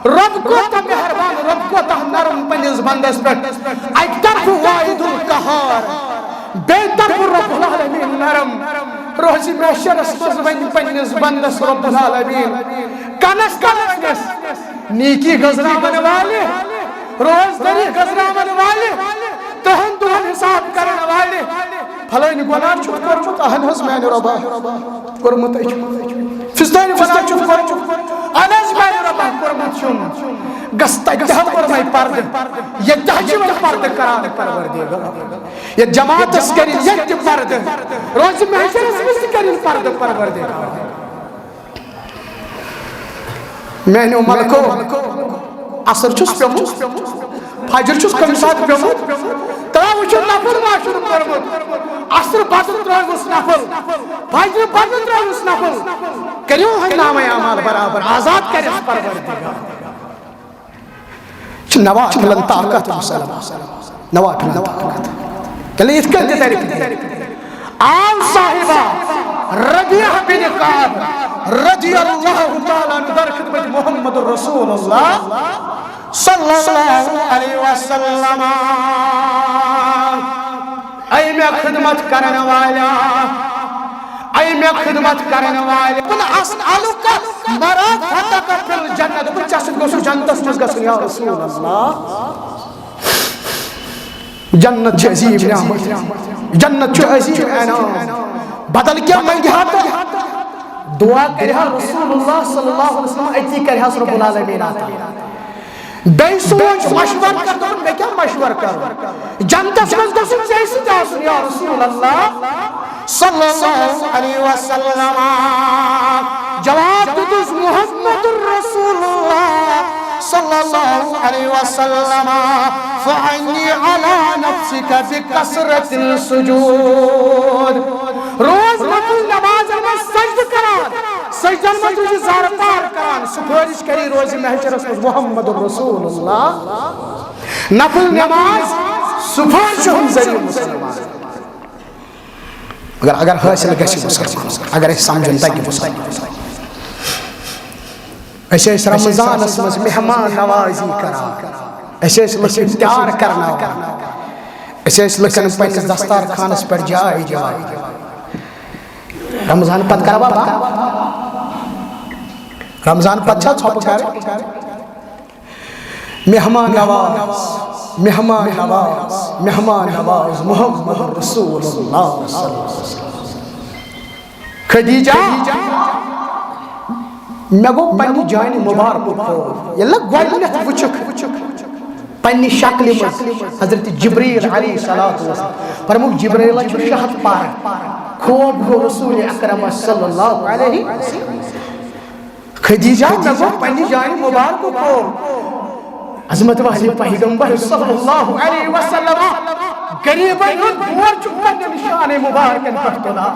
رۄب کوتاہ مہربان، رۄب کوتاہ نرم پننِس بندس پٮ۪ٹھ۔ اکہِ طرفہٕ واحد القہار، بیٚیہِ طرفہٕ رب العالمین نرم۔ روزِ محشرس منٛز وۄنۍ پننِس بندس رب العالمین کنس کنس نِس، نیکی گزراون والہِ، روزدری گزراون والہِ، تہنٛد دۄہن حساب کرن والہِ۔ فلٲنۍ گۄناہ چھُتھ کوٚرمُت؟ اہن حظ میانہِ رۄبا، کوٚرمُت ہے چھُ۔ فستٲنۍ گۄناہ چھُتھ کوٚرمُت؟ اہن حظ میانہِ رۄبا، کوٚرمُت چھُم۔ گژھ تتہِ تہِ ہا کوٚرمے پردٕ، ییٚتہِ تہِ ہا چھِ وۄنۍ پردٕ کران پروردگار۔ یتھ جماعتس کٔرِن ییٚتہِ تہِ پردٕ، روزِ محشرس منٛز تہِ کٔرِن پردٕ پروردگار۔ میانیو ملکو، عصر چھُس پیوٚمُت، فجر چھُس کُنہِ ساتہٕ پیوٚمُت، ترٛاو وٕچھِو نفل ما چھُن کوٚرمُت۔ عصر پتہٕ ترٛٲوِس نفل، فجر پتہٕ ترٛٲوِس نفل۔ کٔرِو وۄنۍ نامہ اعمال برابر، آزاد کرٮ۪س پروردگار۔ چھِ نوافلن طاقت مسلمان، نوافلن طاقت۔ تیٚلہِ یِتھ کٔنۍ تہِ تَرِ۔ آو صاحبہ ربیعہ بن کعب رضی اللہ تعالیٰ عنہ در خدمت محمد رسول اللہ صلی اللہ علیہ وسلم۔ اے مےٚ خدمت کرن والا، اے مےٚ خدمت کرن والے، قل اسألک مرافقتک فی الجنہ، دوٚپُن، ژےٚ سۭتۍ گوٚژھُس جنتس منٛز گژھُن یا رسول اللہ۔ جنت چھِ عظیم نعمت، جنت چھُ عظیم انعام۔ بدل کیٛاہ منگہِ ہا تہٕ دعا کرِ ہا رسول اللہ صلی اللہ علیہ وسلم، أتی کرِ ہس رب العالمین عطا۔ بیٚیہِ سوٗنٛچ، مشورٕ کر، دوٚپُن، مےٚ کیٛاہ مشورٕ کرُن؟ جنتس منٛز گوٚژھُم ژےٚ سۭتۍ آسُن، یا رسول اللہ صلی اللہ علیہ وسلم۔ جواب دیُتُس محمد رسول اللہ صلی اللہ علیہ وسلم، فعنی علی نفسک بکثرت السجود۔ روز نفل نمازن منٛز سجدٕ کران، سجدن منٛز روزِ زارٕ پار کران، سفٲرِش کری روزِ محشرس منٛز محمد رسول اللہ۔ نفل نماز سفٲرشہِ ہُنٛد ذٔریعہٕ مسلمان۔ مگر اگر حٲصِل گژھِ مسلمان، اگر أسۍ سمجھُن تگہِ مسلمان، أسۍ ٲسۍ رمضانس منٛز مہمان نوازی کران، أسۍ ٲسۍ لُکھ افتار کرناوان، أسۍ ٲسۍ لُکن پننِس دستارخانس پٮ۪ٹھ جاے دِوان۔ رمضان پتہٕ کروا بہٕ؟ رمضان پتہٕ چھا ژھۄپہٕ کرٕنۍ؟ مہمان نواز، مہمان نواز، مہمان نواز محمد رسول اللہ صلی اللہ علیہ وسلم۔ خدیجہ، مےٚ گوٚو پننہِ جانہِ مبارکُک خوف۔ ییٚلہِ نہ گۄڈٕنیتھ وٕچھُکھ پننہِ شکلہِ منٛز حضرت جبریل علیہ الصلوۃ والسلام، فرمووُکھ، جبریل چھُ شاہد پارہ۔ خوف گوٚو رسول اکرم صلی اللہ علیہ وسلم۔ خدیجہ، مےٚ گوٚو پننہِ جانہِ مبارکُک خوف۔ عظمت والے پیغمبر صلی اللہ علیہ وسلم، غریبن ہُنٛد بور چھُ پننٮ۪ن شانہِ مبارکن پٮ۪ٹھ تُلان۔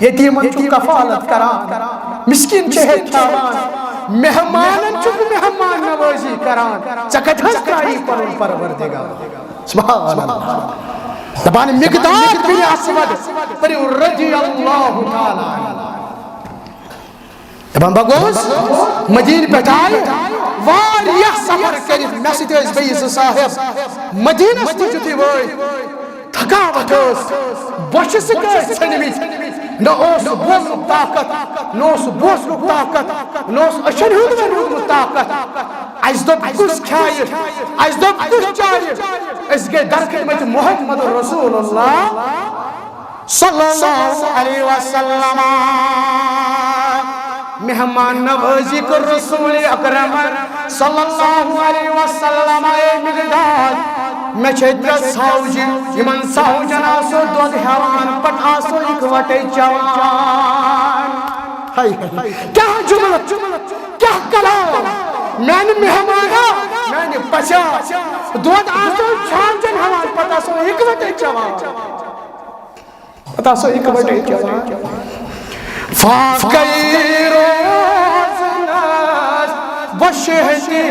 یتیمن چھُ کفالت کران، مسکین چھُ ہیٚتھ تھاوان، مہمانن چھُ مہمان نوازی کران۔ ژےٚ کتہِ حظ ترٛایی پنُن پروردگار؟ سبحان اللہ۔ دپان مقداد بن اسود، پٔرِو رضی اللہ تعالیٰ عنہ۔ دپان بہٕ گوٚوُس مدیٖنہٕ پٮ۪ٹھ آیہِ واریاہ سفر کٔرِتھ، مےٚ سۭتۍ ٲسۍ بیٚیہِ زٕ صاحب۔ مدیٖنس منٛز یُتھُے وٲتۍ، تھکاوٹ ٲس، بۄچھِ سۭتۍ ٲسۍ ژھٔنمٕتۍ۔ نہ اوس بوزنُک طاقت، نہ اوس بوزنُک طاقت، نہ اوس أچھن ہُنٛد وۄنۍ روٗدمُت طاقت۔ اَسہِ دوٚپ کُس کھیایہِ، اَسہِ دوٚپ کُس چایہِ۔ أسۍ گٔے در خدمت محمد رسول اللہ صلی اللہ علیہ وسلم۔ مہمان نوازی کٔر رسول اکرم صلی اللہ علیہ وسلم۔ اے مقداد، مےٚ چھے ترٛےٚ ژھاوجہِ، یِمن ژھاوجن آسو دۄد ہٮ۪وان، پتہٕ آسو اِکوٹے چٮ۪وان۔ ہاے ہاے، کیٛاہ جملہٕ، کیٛاہ کلام، میانہِ مہمانا، میانہِ پژھیا، دۄد آسو ژھاوجن ہٮ۪وان، پتہٕ آسو اِکوٹے چٮ۪وان۔ پتہٕ آسو اِکوٹے چٮ۪وان۔ فاقے روزنس، بشہتی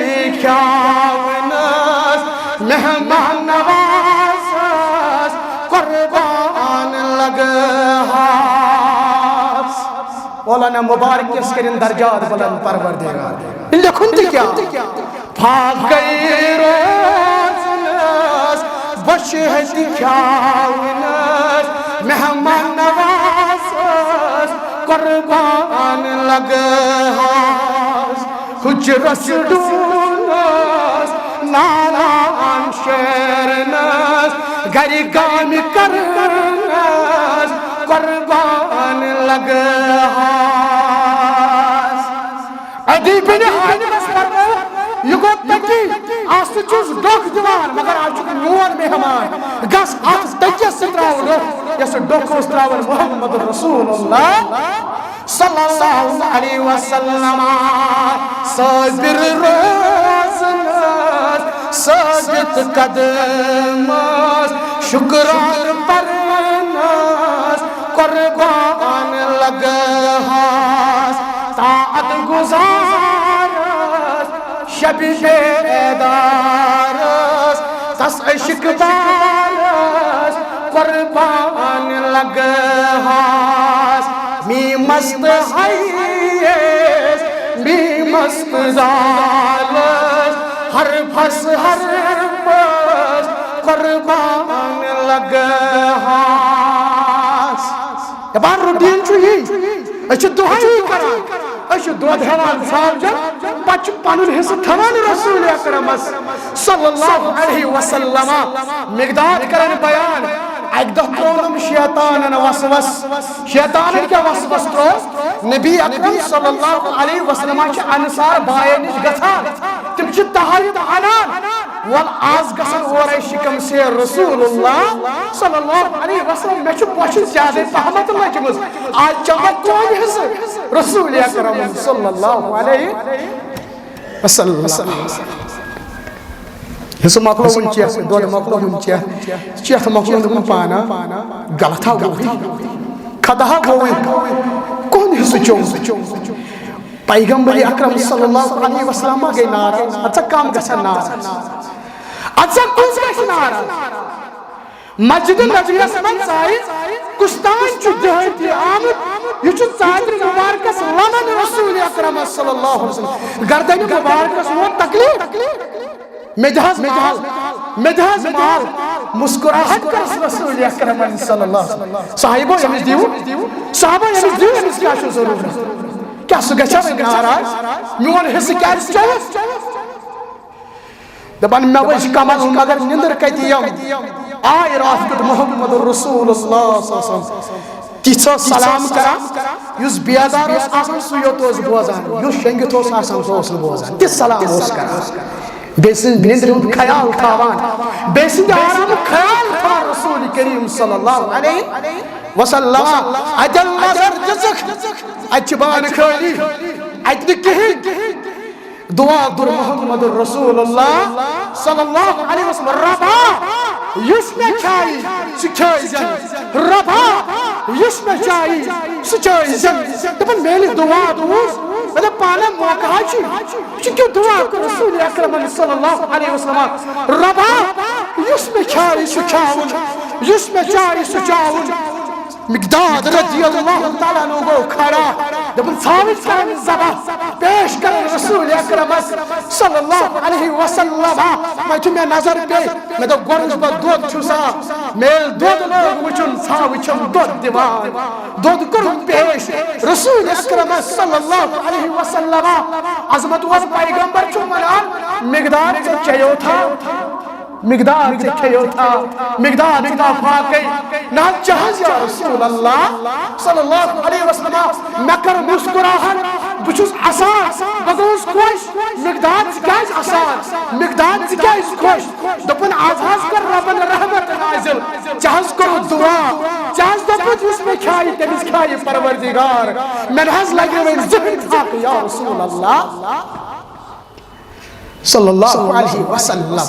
کھیاونس، مہمان نوازس قربان لگہس۔ مولانا مبارک یس کرن درجات بلند پروردگار۔ لیکھُن تہِ کیٛاہ؟ فاقے روزنس، بشہتی کھیاونس، مہمان نوازس قربان لگہس۔ حجرس ڈونس، نالان شیرنس، گرِ کامہِ کرنس قربان لگہس۔ عدی بن حاتمس فرموو، یہِ گوٚو تٔتی، از تہِ چھُس ڈوٚکھ دِوان، مگر از چھُکھ میون مہمان، گژھ اتھ تٔکِس تہِ تراو ڈوٚکھ، یس ڈوٚکھ اوس تراوان محمد رسول اللہ صلی اللہ علیہ وسلم۔ صابر روزنس، ثابت قدمس، شکران پرنس قربان لگہس۔ طاعت گزارس، شب بیدارس، تس عشق بارس قربان لگہس۔ می مست حیس، می مست زالس، حرفس حرفس قربان لگہس۔ دپان روٹین چھُ یی، أسۍ چھِ دۄہے یی کران، أسۍ چھِ دۄد ہٮ۪وان ژھاوجن، پتہٕ چھِ پنُن حصہٕ تھاوان رسول اکرمس صلی اللہ علیہ وسلم۔ مقداد کرن بیان، اکہِ دۄہ ترٛوونم شیطانن وسوس۔ شیطانن کیٛاہ وسوس ترٛوو؟ نبی اکرم صلی اللہ علیہ وسلم چھِ انصار باین نِش گژھان، تِم چھِ تحایت انان، ول، از گژھن اورے شکم سیر رسول اللہ صلی اللہ علیہ وسلم، مےٚ چھُ بۄچھِ زیادے پہمتھ لٔجمٕژ، از چمہٕ بہٕ کونہِ حصہٕ رسول اکرم صلی اللہ علیہ وسلم۔ حصہٕ مۄکلووُن چٮ۪تھ، دۄد مۄکلووُن چٮ۪تھ، چٮ۪تھ مۄکلووُن، دوٚپُن، پانا غلط ہا گوٚوُے، خطا ہا گوٚوُے، کُہُنٛد حصہٕ چوٚوُم؟ پیغمبر اکرم صلی اللہ علیہ وسلم ما گٔے ناراض؟ اَدٕ سا کم گژھن ناراض؟ اَدٕ سا کُس گژھِ ناراض؟ مسجد نبویس منٛز ژایہِ، کُس تام چھُ دیہٲتی آمُت، یہِ چھُ ژادرِ مبارکس لمان رسول اکرم صلی اللہ علیہ وسلم۔ گردنِ مبارکس ووت تکلیف۔ مےٚ دِ حظ مال، مےٚ دِ حظ مال۔ مسکراہٹ کٔرٕس رسول اکرمن صلی اللہ علیہ وسلم۔ صحابو، أمِس دِیِو، صحابو، أمِس دِیِو، أمِس کیٛاہ چھُ ضروٗرت؟ کیٛاہ سُہ گژھِ وۄنۍ ناراض؟ میون حصہٕ کیٛازِ چوٚوُس؟ دپان، مےٚ وٕچھ کمل، مگر نِندٕر کتہِ یِم؟ آے راتھ کیُتھ محمد رسول اللہ صلی اللہ علیہ وسلم۔ تِژھ ٲس سلام کران، یُس بیدار اوس آسان، سُے یوت اوس بوزان، یُس شۄنگِتھ اوس آسان، سُہ اوس نہٕ بوزان۔ تِژھ سلام اوس کران۔ بیٚیہِ سٕنٛز نِندرِ ہُنٛد خیال تھاوان، بیٚیہِ سٕنٛدِ آرامُک خیال تھاوان رسول کریم صلی اللہ علیہ وسلم۔ اتٮ۪ن نظر دِژٕکھ، اتہِ چھِ بانہٕ خٲلی، اتہِ نہٕ کِہیٖنۍ۔ دعا کوٚر محمد رسول اللہ صلی اللہ علیہ وسلم، ربا، یُس مےٚ کھیایہِ، سُہ کھیٲے زٮ۪ن۔ ربا، یُس مےٚ چایی، سُہ چٲے زٮ۪ن۔ دَپان، میلہِ دعا بوٗز۔ مےٚ دوٚپ، پانہٕ موقع ہا چھُ۔ یہِ چھُ کیُتھ دعا کوٚر رسول اکرمن صلی اللہ علیہ وسلم۔ ربا، یُس مےٚ کھیایہِ، سُہ کھیاوُن۔ یُس مےٚ چایہِ، سُہ چاوُن۔ مقداد رضی اللہ تعالیٰ عنہ گوٚو کھڑا۔ دوٚپُن، ژھاوٕج کرن ذبح، پیش کرن رسول اکرمس صلی اللہ علیہ وسلم۔ وۄنۍ چھُ مےٚ نظر پیٚیہِ۔ مےٚ دوٚپ، گۄڈٕ وٕچھ بہٕ دۄد چھُسا، مےٚ ییٚلہِ دۄد لوگ وٕچھُن، ژھاوٕج چھَم دۄد دِوان۔ دۄد کوٚرُن پیش رسول اکرمس صلی اللہ علیہ وسلم۔ عظمت وول پیغمبر چھُ وَنان، مقداد ژےٚ چیٚیوتھا؟ مقداد ژےٚ کھیٚیوتھا؟ مقداد ژٕ ما فاقے؟ نہ حظ، چہ حظ یا رسول اللہ صلی اللہ علیہ وسلم۔ مےٚ کٔر مسکراہٹ، بہٕ چھُس اسان، بہٕ گوٚوُس خۄش۔ مقداد ژٕ کیازِ اسان؟ مقداد ژٕ کیازِ خۄش؟ دوٚپُن، از حظ کٔر ربن رحمت نازل، ژےٚ حظ کوٚرُتھ دعا، ژےٚ حظ دوٚپُتھ، یُس مےٚ کھیایہِ، تٔمِس کھیایہِ پروردگار۔ مےٚ نہ حظ لگہِ وۄنۍ زٕہٕنۍ فاقہٕ یا رسول اللہ۔ صلی اللہ علیہ وسلم۔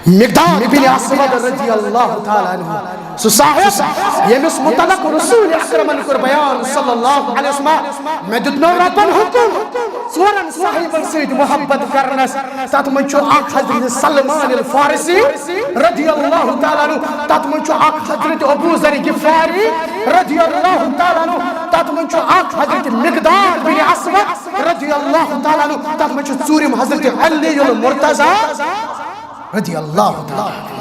مقداد بن اسود رضی اللہ تعالیٰ عنہ، سُہ صاحب ییٚمِس متعلق رسول اکرمن کوٚر بیان صلی اللہ علیہ وسلم، مےٚ دیُت نہٕ رۄبن حکم ژورن صاحبن سۭتۍ محبت کرنس۔ تتھ منٛز چھُ اکھ حضرت سلمان الفارسی رضی اللہ تعالیٰ عنہ، تتھ منٛز چھُ اکھ حضرت ابو ذر غفاری رضی اللہ تعالیٰ عنہ، تتھ منٛز چھُ اکھ حضرت مقداد بن اسود رضی اللہ تعالیٰ عنہ، تتھ منٛز چھُ ژوٗرِم حضرت علی المرتضی رضی اللہ تعالیٰ عنہ۔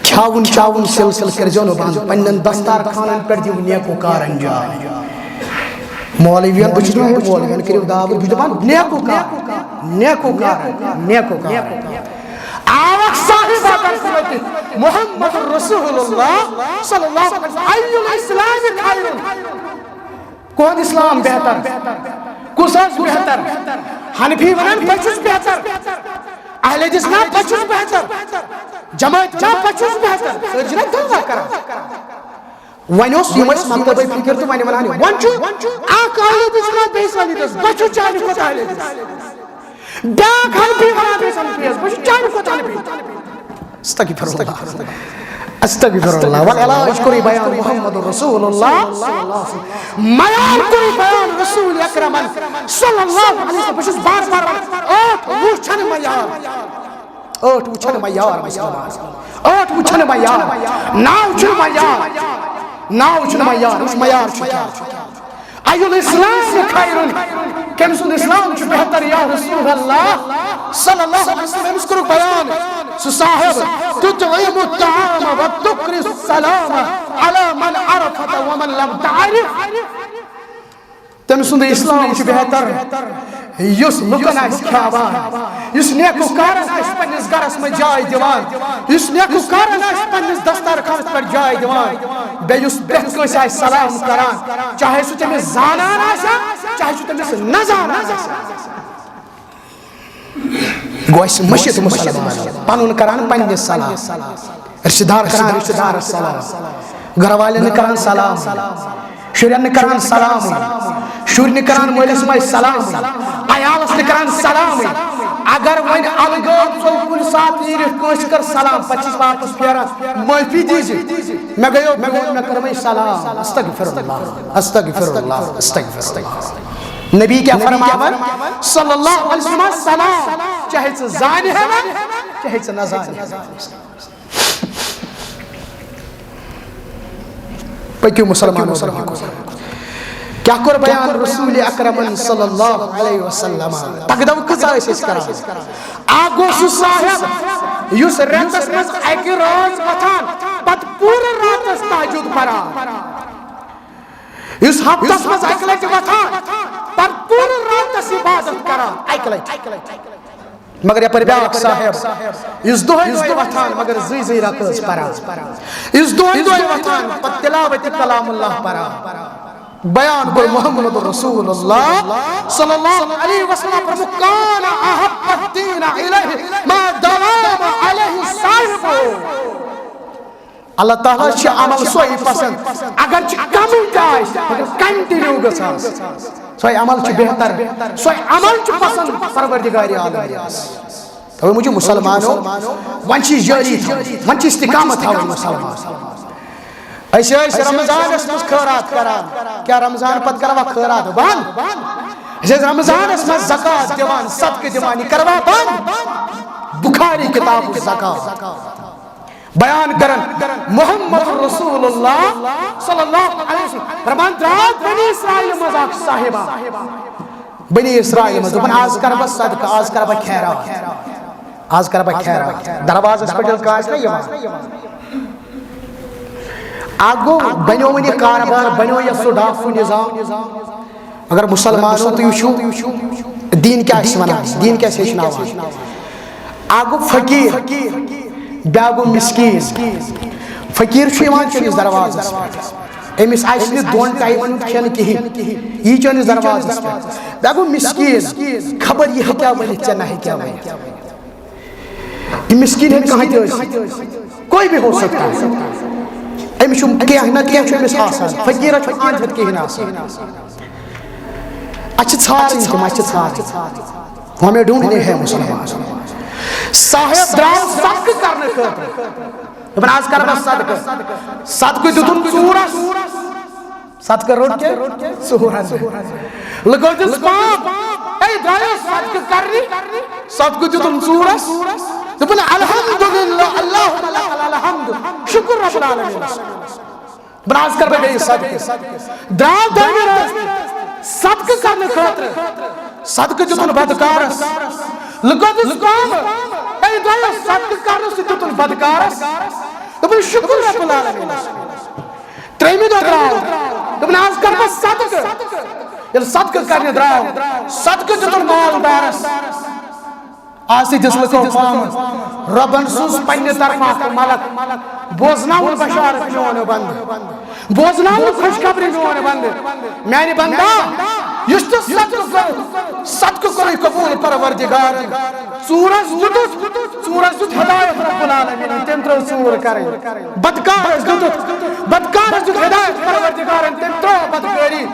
کھیاوُن چاوُن سلسلہٕ کٔرۍزیو نہٕ بنٛد، پنٛنٮ۪ن دستارخانن پٮ۪ٹھ دِیِو نیکوکارن جاے۔ مولوین، بہٕ چھُس نہٕ وَنان مولوین کٔرِو دعوت، بہٕ چھُس دَپان نیکوکار، نیکوکار، نیکوکار۔ آو اکھ صاحب حضرت محمد رسول اللہ صلی اللہ علیہ وسلم، ای الاسلام خیر؟ کون اسلام بہتر؟ کُس حظ بہتر؟ حنفی ونان بہٕ چھُس بہتر، اہل حدیث نا بہٕ چھُس بہتر، جماعت نا بہٕ چھُس بہتر، سٲری چھِنہ دعویٰ کران۔ وۄنۍ اوس یِم ٲسۍ مکتبے فکر تہٕ وۄنۍ ونان، وۄنۍ چھُ اکھ اہل حدیث ونان بیٚیِس اہل حدیث، بہٕ چھُس چانہِ کھۄتہٕ اہل حدیث۔ بیٛاکھ حنفی ونان بیٚیِس حنفیَس، بہٕ چھُس چانہِ کھۄتہٕ حنفی۔ استغفر اللہ۔ استغفر اللہ۔ والعلاج کوٚرُے بیان محمد رسول اللہ۔ معیار کوٚرُے بیان رسول اکرمن صلی اللہ علیہ وسلم۔ بہٕ چھُس بار بار ونان، ٲٹھ وُہ چھَنہٕ معیار۔ ٲٹھ وُہ چھَنہٕ معیار مسلمان۔ ٲٹھ وُہ چھَنہٕ معیار۔ نَو چھُنہٕ معیار۔ نَو چھُنہٕ معیار۔ وٕچھ معیار چھُ کیٛاہ۔ ای الاسلام خیر؟ کٔمۍ سُنٛد اسلام چھُ بہتر یا رسول اللہ صلی اللہ علیہ وسلم؟ أمِس کوٚرُکھ بیان، سُہ صاحب، تطعم الطعام وتقری السلام علی من عرفت ومن لم تعرف۔ تٔمۍ سُنٛد اسلام چھُ بہتر یُس لُکن آسہِ کھیاوان، یُس نیکوکارن آسہِ پننِس گرس منٛز جاے دِوان، یُس نیکوکارن آسہِ پننِس دستارخانس پٮ۪ٹھ جاے دِوان، بیٚیہِ یُس پرٛٮ۪تھ کٲنٛسہِ آسہِ سلام کران، چاہے سُہ تٔمِس زانان آسہِ، چاہے سُہ تٔمِس نہ زانان آسہِ۔ گوٚو اَسہِ مٔشِتھ مُسلمان، پنُن کران پننِس سلام، رشتہٕ دار کران رشتہٕ دارس سلام، گرٕ والٮ۪ن نہٕ کران سلام، شُرٮ۪ن نہٕ کران سلامٕے، شُرۍ نہٕ کران مٲلِس ماجہِ سلامٕے، عیالس نہٕ کران سلامٕے۔ اگر وۄنۍ الگٲب ژوٚل کُنہِ ساتہٕ نیٖرِتھ کٲنٛسہِ کٔر سلام، پتہٕ چھِس واپس پھیران، معٲفی دیٖزِ، مےٚ گٔیو میون، مےٚ کٔرمَے سلام۔ استغفر اللہ، استغفر اللہ، استغفر اللہ۔ نبی کیٛاہ فرماوان؟ صلی اللہ علیہ وسلم، سلام، چاہے ژٕ زانہِ ہے نا، چاہے ژٕ نہ زانہِ ہے۔ پٔکِو مسلمانو برٛونٛہہ کُن۔ کیٛاہ کوٚر بیان رسول اکرمن صلی اللہ علیہ وسلم؟ تگدو کۭژاہ ٲسۍ أسۍ کران؟ اکھ گوٚو سُہ صاحب یُس رٮ۪تس منٛز اکہِ رٲژ وۄتھان، پتہٕ پوٗرٕ راتس تہجد پران، یُس ہفتس منٛز اکہِ لٹہِ وۄتھان، پتہٕ پوٗرٕ راتس عبادت کران اکہِ لٹہِ۔ مگر یپٲرۍ بیٛاکھ صاحب، یُس دۄہے دۄہے وۄتھان، مگر زٕے زٕے رکٲژ پران، یُس دۄہے دۄہے وۄتھان، پتہٕ تلاوت کلام اللہ پران۔ بیان کوٚر محمد رسول اللہ صلی اللہ علیہ وسلم، فرموو، کان احب الدین الیہ ما دام علیہ صاحبہ۔ اللہ تعالیٰ چھِ عمل سۄے پسند، اگر چھِ کمٕے تہِ آسہِ، مگر کنٹینیو گٔژھ آسٕنۍ۔ سۄے عمل چھِ بہتر، سۄے عمل چھِ پسند پروردگار عالمینس۔ توے موٗجوٗب مسلمانو، وۄنۍ چھِ جٲری تھاوٕنۍ، وۄنۍ چھِ استقامت تھاوٕنۍ مسلمان۔ أسۍ ٲسۍ رمضانس منٛز خٲرات کران، کیٛاہ رمضان پتہٕ کروا خٲرات بنٛد؟ أسۍ ٲسۍ رمضانس منٛز زکوٰۃ دِوان، صدقہٕ دِوان، یہِ کروا بنٛد؟ بخاری کتاب الزکوٰۃ۔ بیان کران محمد رسول اللہ صلی اللہ علیہ وسلم فرمان، درٛاو بنی اسرائیل منٛز اکھ صاحبہ۔ بنی اسرائیل منٛز دوٚپُن، آز کرٕ بہٕ صدقہٕ، آز کرٕ بہٕ خیرات، آز کرٕ بہٕ خیرات۔ دروازس پٮ۪ٹھ ییٚلہِ کانٛہہ آسہِ نہ یِوان، اکھ گوٚو بنیو وۄنۍ یہِ کاربار، بنیو یَتھ سُہ ڈاکوٗ نظام۔ مگر مسلمانو، تُہۍ وٕچھِو، دیٖن کیٛاہ چھِ وَنان، دیٖن کیٛاہ چھِ ہیٚچھناوان۔ اَکھ گوٚو فقیٖر، بیٛاکھ گوٚو مِسکیٖن۔ فقیٖر چھُ یِوان چٲنِس دروازَس پٮ۪ٹھ، أمِس آسہِ نہٕ دۄن ٹایمَن ہُنٛد کھٮ۪ن کِہیٖنۍ، یی چٲنِس دروازَس پٮ۪ٹھ۔ بیٛاکھ گوٚو مِسکیٖن، خبر یہِ ہیٚکیٛاہ ؤنِتھ، ژےٚ نہ ہیٚکیٛاہ ؤنِتھ۔ یہِ مِسکیٖن ہیٚکہِ کانٛہہ تہِ ٲسِتھ، کوئی بھی ہو سکتا ہے۔ أمِس چھُ کینٛہہ نَتہٕ کینٛہہ چھُ أمِس آسان، فقیٖرَس چھُ أنٛدۍ ہیوٚت کِہیٖنۍ آسان۔ اَسہِ چھِ ژھانٛڈٕنۍ تِم، اَسہِ چھِ ژھانٛڈٕنۍ۔ ہمیں ڈھونڈنے ہیں مسلمان۔ صاحب درٛاو صدقہٕ کرنہٕ خٲطرٕ۔ دوٚپُن، "از کرٕ بہٕ صدقہٕ۔" صدقہٕ دیُتُن ژوٗرس۔ صدقہٕ روٚٹ کیٛاہ؟ ژوٗرن۔ لُکو دِژ پام، "ہے، درٛایو صدقہٕ کرنہِ۔" صدقہٕ دیُتُن ژوٗرس۔ دوٚپُن، "الحمدللہ، اللہم لک الحمد، شکر رب العالمینس۔" دوٚپُن، "از کرٕ بہٕ بیٚیہِ صدقہٕ۔" درٛاو دوٚیمہِ رٲژ صدقہٕ کرنہٕ خٲطرٕ۔ صدقہٕ دیُتُن بدکارس۔ لُکو دِژ پام، "ہے، درٛایو صدقہٕ کرنہٕ۔" سُہ دیُتُن بدکارس۔ دوٚپُن، "شکر رب العالمینس۔" ترٛیٚیمہِ دۄہ درٛاو۔ دوٚپُن، "از کرٕ بہٕ صدقہٕ۔" ییٚلہِ صدقہٕ کرنہِ درٛاو، صدقہٕ دیُتُن مالدارس۔ آز تہِ دِژ لُکو پامہٕ۔ رۄبن سوٗز پننہِ طرفہٕ اکھ ملک، بوزناوُن بشارت میون بندٕ، بوزناوُن خوشخبری میون بندٕ۔ میانہِ بندا، یُس تہِ صدقہٕ کوٚر، صدقہٕ کوٚرُے قبول پروردگارن۔ ژوٗرس دیُتُتھ، ژوٗرس دیُت ہدایت رب العالمینن، تٔمۍ ترٲو ژوٗر کرٕنۍ۔ بدکارس دیُتُتھ، بدکارس دیُت ہدایت پروردگارن، تٔمۍ ترٲو بدکٲری۔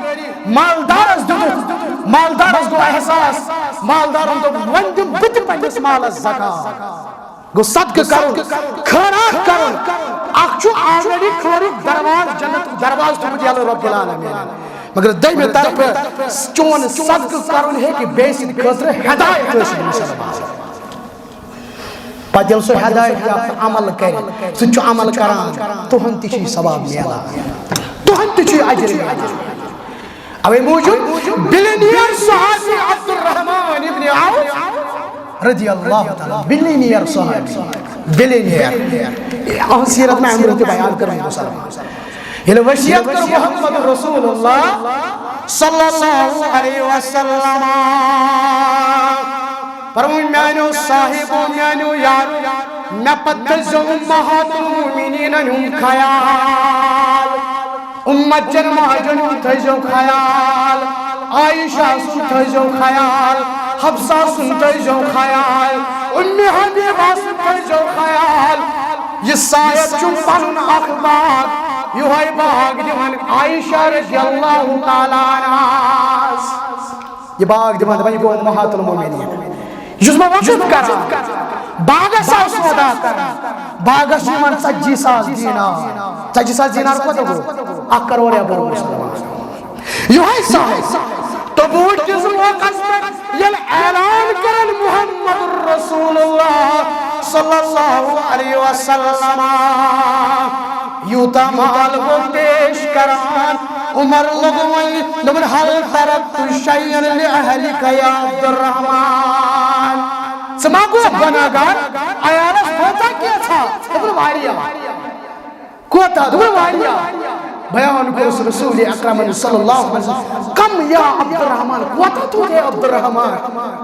مالدارس دیُتُتھ، مالدارس گوٚو احساس، مالدارن دوٚپ، "وۄنۍ دِمہٕ بہٕ تہِ پننِس مالس زکات۔" گوٚو صدقہٕ کرُن، خٲرات کرُن۔ اکھ چھُ already خٲرُک دروازٕ، جنتُک دروازٕ تھوٚومُت یَلہٕ رۄب العالمین۔ مگر دوٚیمہِ طرفہٕ چون صدقہٕ کرُن ہیٚکہِ بیٚیہِ سٕنٛدِ خٲطرٕ ہدایت ٲسِتھ مُسلمان۔ پتہٕ ییٚلہِ سُہ ہدایت یافتہٕ عمل کرِ، سُہ تہِ چھُ عمل کران، تُہُنٛد تہِ چھُ یہِ ثواب میلان، تُہُنٛد تہِ چھُ یہِ اجر میلان۔ اوے موٗجوٗب بلینیر صحابی عبدالرحمان ابن عوف رضی اللہ تعالیٰ، بلینیر صحابی، بلینیر۔ اہن سیرت میں امرو تہِ بیان کٔرمٕژ مُسلمان۔ ییٚلہِ وصیت کٔر محمد رسول اللہ صلی اللہ علیہ وسلم، فرموو، میانیو صاحبو، میانیو یارو، مےٚ پتہٕ تھٲیزیو امہات المومنینن ہُنٛد خیال۔ امت چٮ۪ن ماجن ہُنٛد تھٲیزیو خیال، عائشہ سُنٛد تھٲیزیو خیال، حفصہ سُنٛد تھٲیزیو خیال، ام حبیبہ سُنٛد تھٲیزیو خیال۔ یہِ صاحب چھُ پنُن اکھ باغ، یِہوٚے باغ دِوان عائشہ رضی اللہ تعالیٰ عنہاس۔ یہِ باغ دِوان، دَپان، یہِ گوٚو امہات المومنین۔ یہِ چھُس بہٕ وقف کران۔ باغس آو سودا کران۔ باغس چھِ یِوان ژتجی ساس دینار۔ ژتجی ساس دینار کوٗتاہ گوٚو؟ اکھ کرور یا گوٚو مُسلمان۔ یِہوٚے سہل۔ تبوک کِس موقعس پٮ۪ٹھ ییٚلہِ اعلان کرن محمد رسول اللہ صلی اللہ علیہ وسلم، یوٗتاہ مال گوٚو پیش کران، عمر لوٚگ وۄنۍ، دوٚپُن، "هل ترکت شیئا لأهلک یا عبدالرحمان؟" ژٕ ما گوٚو گۄناہگار؟ عیالس ہوتا کینٛژھا؟ دوٚپُن، "واریاہ۔" کوتاہ؟ دوٚپُن، "واریاہ۔" بیان کوٚرُس رسول اکرمن صلی اللہ علیہ وسلم، "کم یا عبدالرحمان؟" کوتاہ تھوٚوُتھ ہے عبدالرحمان؟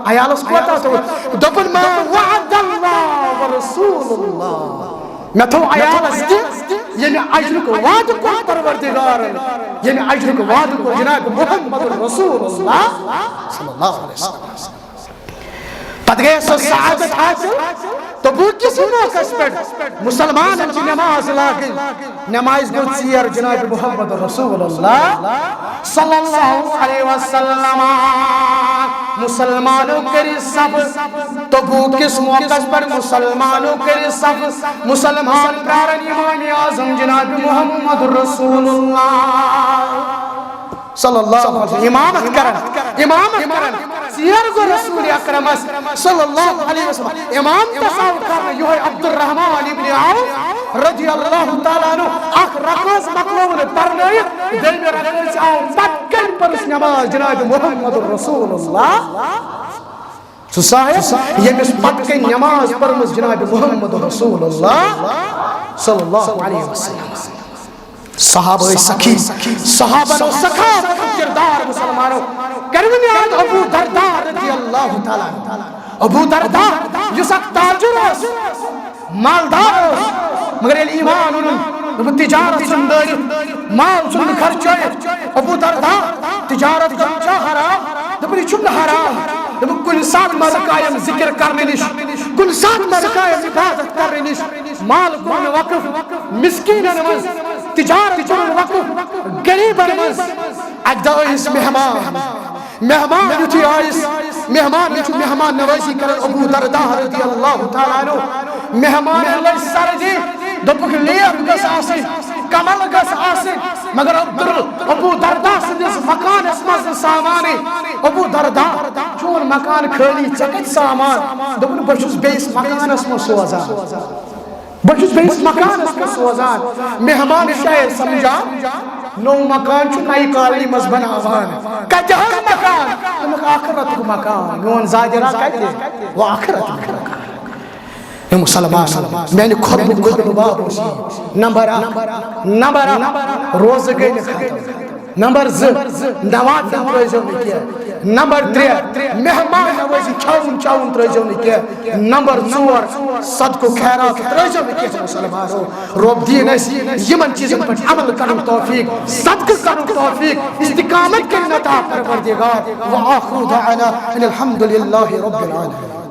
عیالس کوتاہ تھوٚوُتھ؟ دوٚپُن، "ما وعد اللہ ورسول اللہ۔" مےٚ تھوٚو عیالس تہِ ییٚمہِ اجرُک وعدٕ کوٚر پروردگارن، ییٚمہِ اجرُک وعدٕ کوٚر جناب محمد رسول اللہ صلی اللہ علیہ وسلم۔ پتہٕ گٔیَس سۄ سعادت حٲصِل۔ تبوک کِس موقعس پٮ۪ٹھ مُسلمانن چھِ نماز لاگٕنۍ۔ نمازِ گوٚو ژیر جناب محمد رسول اللہ صلی اللہ علیہ وسلم۔ مُسلمانو کٔرِو صف۔ تبوک کِس موقعس پٮ۪ٹھ مُسلمانو کٔرِو صف۔ مُسلمان پرارن امام اعظم جناب محمد رسول اللہ۔ صلی اللہ علیہ وسلم۔ امامت کرن، امامت کرن۔ ژیر گوٚو رسول اکرمس صلی اللہ علیہ وسلم۔ امامتس آو کرنہٕ یِہوٚے عبدالرحمان ابن عوف رضی اللہ تعالیٰ عنہ۔ اکھ رکٲژ مۄکلٲوٕن پرنٲیِتھ، دوٚیمہِ رکٲژ آو پتہٕ کنہِ پٔرٕس نماز جناب محمد رسول اللہ۔ سُہ صاحب، ییٚمِس پتہٕ کنہِ نماز پٔرمٕژ جناب محمد رسول اللہ صلی اللہ علیہ وسلم۔ صحابہ ٲسۍ سخی، صحابن اوس سخاوت ہُنٛد کردار۔ مُسلمانو، کٔرِو یاد ابو درداء رضی اللہ تعالیٰ عنہ۔ ابو درداء، یُس اکھ تاجر اوس، مالدار اوس، مگر ییٚلہِ ایمان اوٚنُن، دوٚپُن، "تجارت ژھُن دٲرِتھ، مال ژھُن خرچٲیِتھ۔" ابو درداء، تجارت کرُن چھا حرام؟ دوٚپُن، "یہِ چھُنہٕ حرام۔" دوٚپُن، "کُنہِ ساتہٕ ما رُکایم ذکر کرنہٕ نِش، کُنہِ ساتہٕ ما رُکایم عبادت کرنہٕ نِش، مال گوٚو مےٚ وقف مسکیٖنن منٛز، تجارت کوٚرُن وقف غریٖبن منٛز۔" اکہِ دۄہ ٲسۍ مہمان، مہمان یُتھُے آیس، مہمان یُتھُے مہمان نوازی کران ابو درداء رضی اللہ تعالیٰ عنہ، مہمان لٔج سردی، دوٚپُکھ، "لیف گٔژھ آسٕنۍ، کمل گٔژھ آسٕنۍ"، مگر عبدال، ابو درداء سٕنٛدِس مکانس منٛز نہٕ سامانٕے۔ ابو درداء، چون مکان خٲلی، ژےٚ کتہِ سامان؟ دوٚپُن، "بہٕ چھُس بیٚیِس مکانس منٛز سوزان۔" بہٕ چھُس بیٚیِس مکانس منٛز سوزان۔ مہمان شاید سمجھان، نوٚو مکان چھُ نَیہِ کالنی منٛز بناوان۔ کتہِ حظ مکان؟ دوٚپُکھ، "آخرتُک مکان۔ میون زادِ را کتہِ؟ وۄنۍ آخرتُک مکان۔" اے مسلمان، میانہِ خطبہٕ، خطبہٕ باب اوس یہِ۔ نمبر اکھ، نمبر اکھ، روزٕ گٔے نہٕ ختم۔ نمبر زٕ، نوافل ترٲیزیو نہٕ کینٛہہ۔ نمبر ترٛےٚ، مہمان نوٲزی، کھٮ۪وُن چٮ۪وُن ترٲیزیو نہٕ کینٛہہ۔ نمبر ژور، صدقہٕ خیرات ترٲیزیو نہٕ کینٛہہ۔ مسلمانو، رۄب دِیِن اَسہِ یِمن چیٖزن پٮ۪ٹھ عمل کرنُک توفیق، صدقہٕ کرنُک توفیق، استقامت کٔرِن عطا پروردگار۔ وآخر دعوانا ان الحمد للہ رب العالمین۔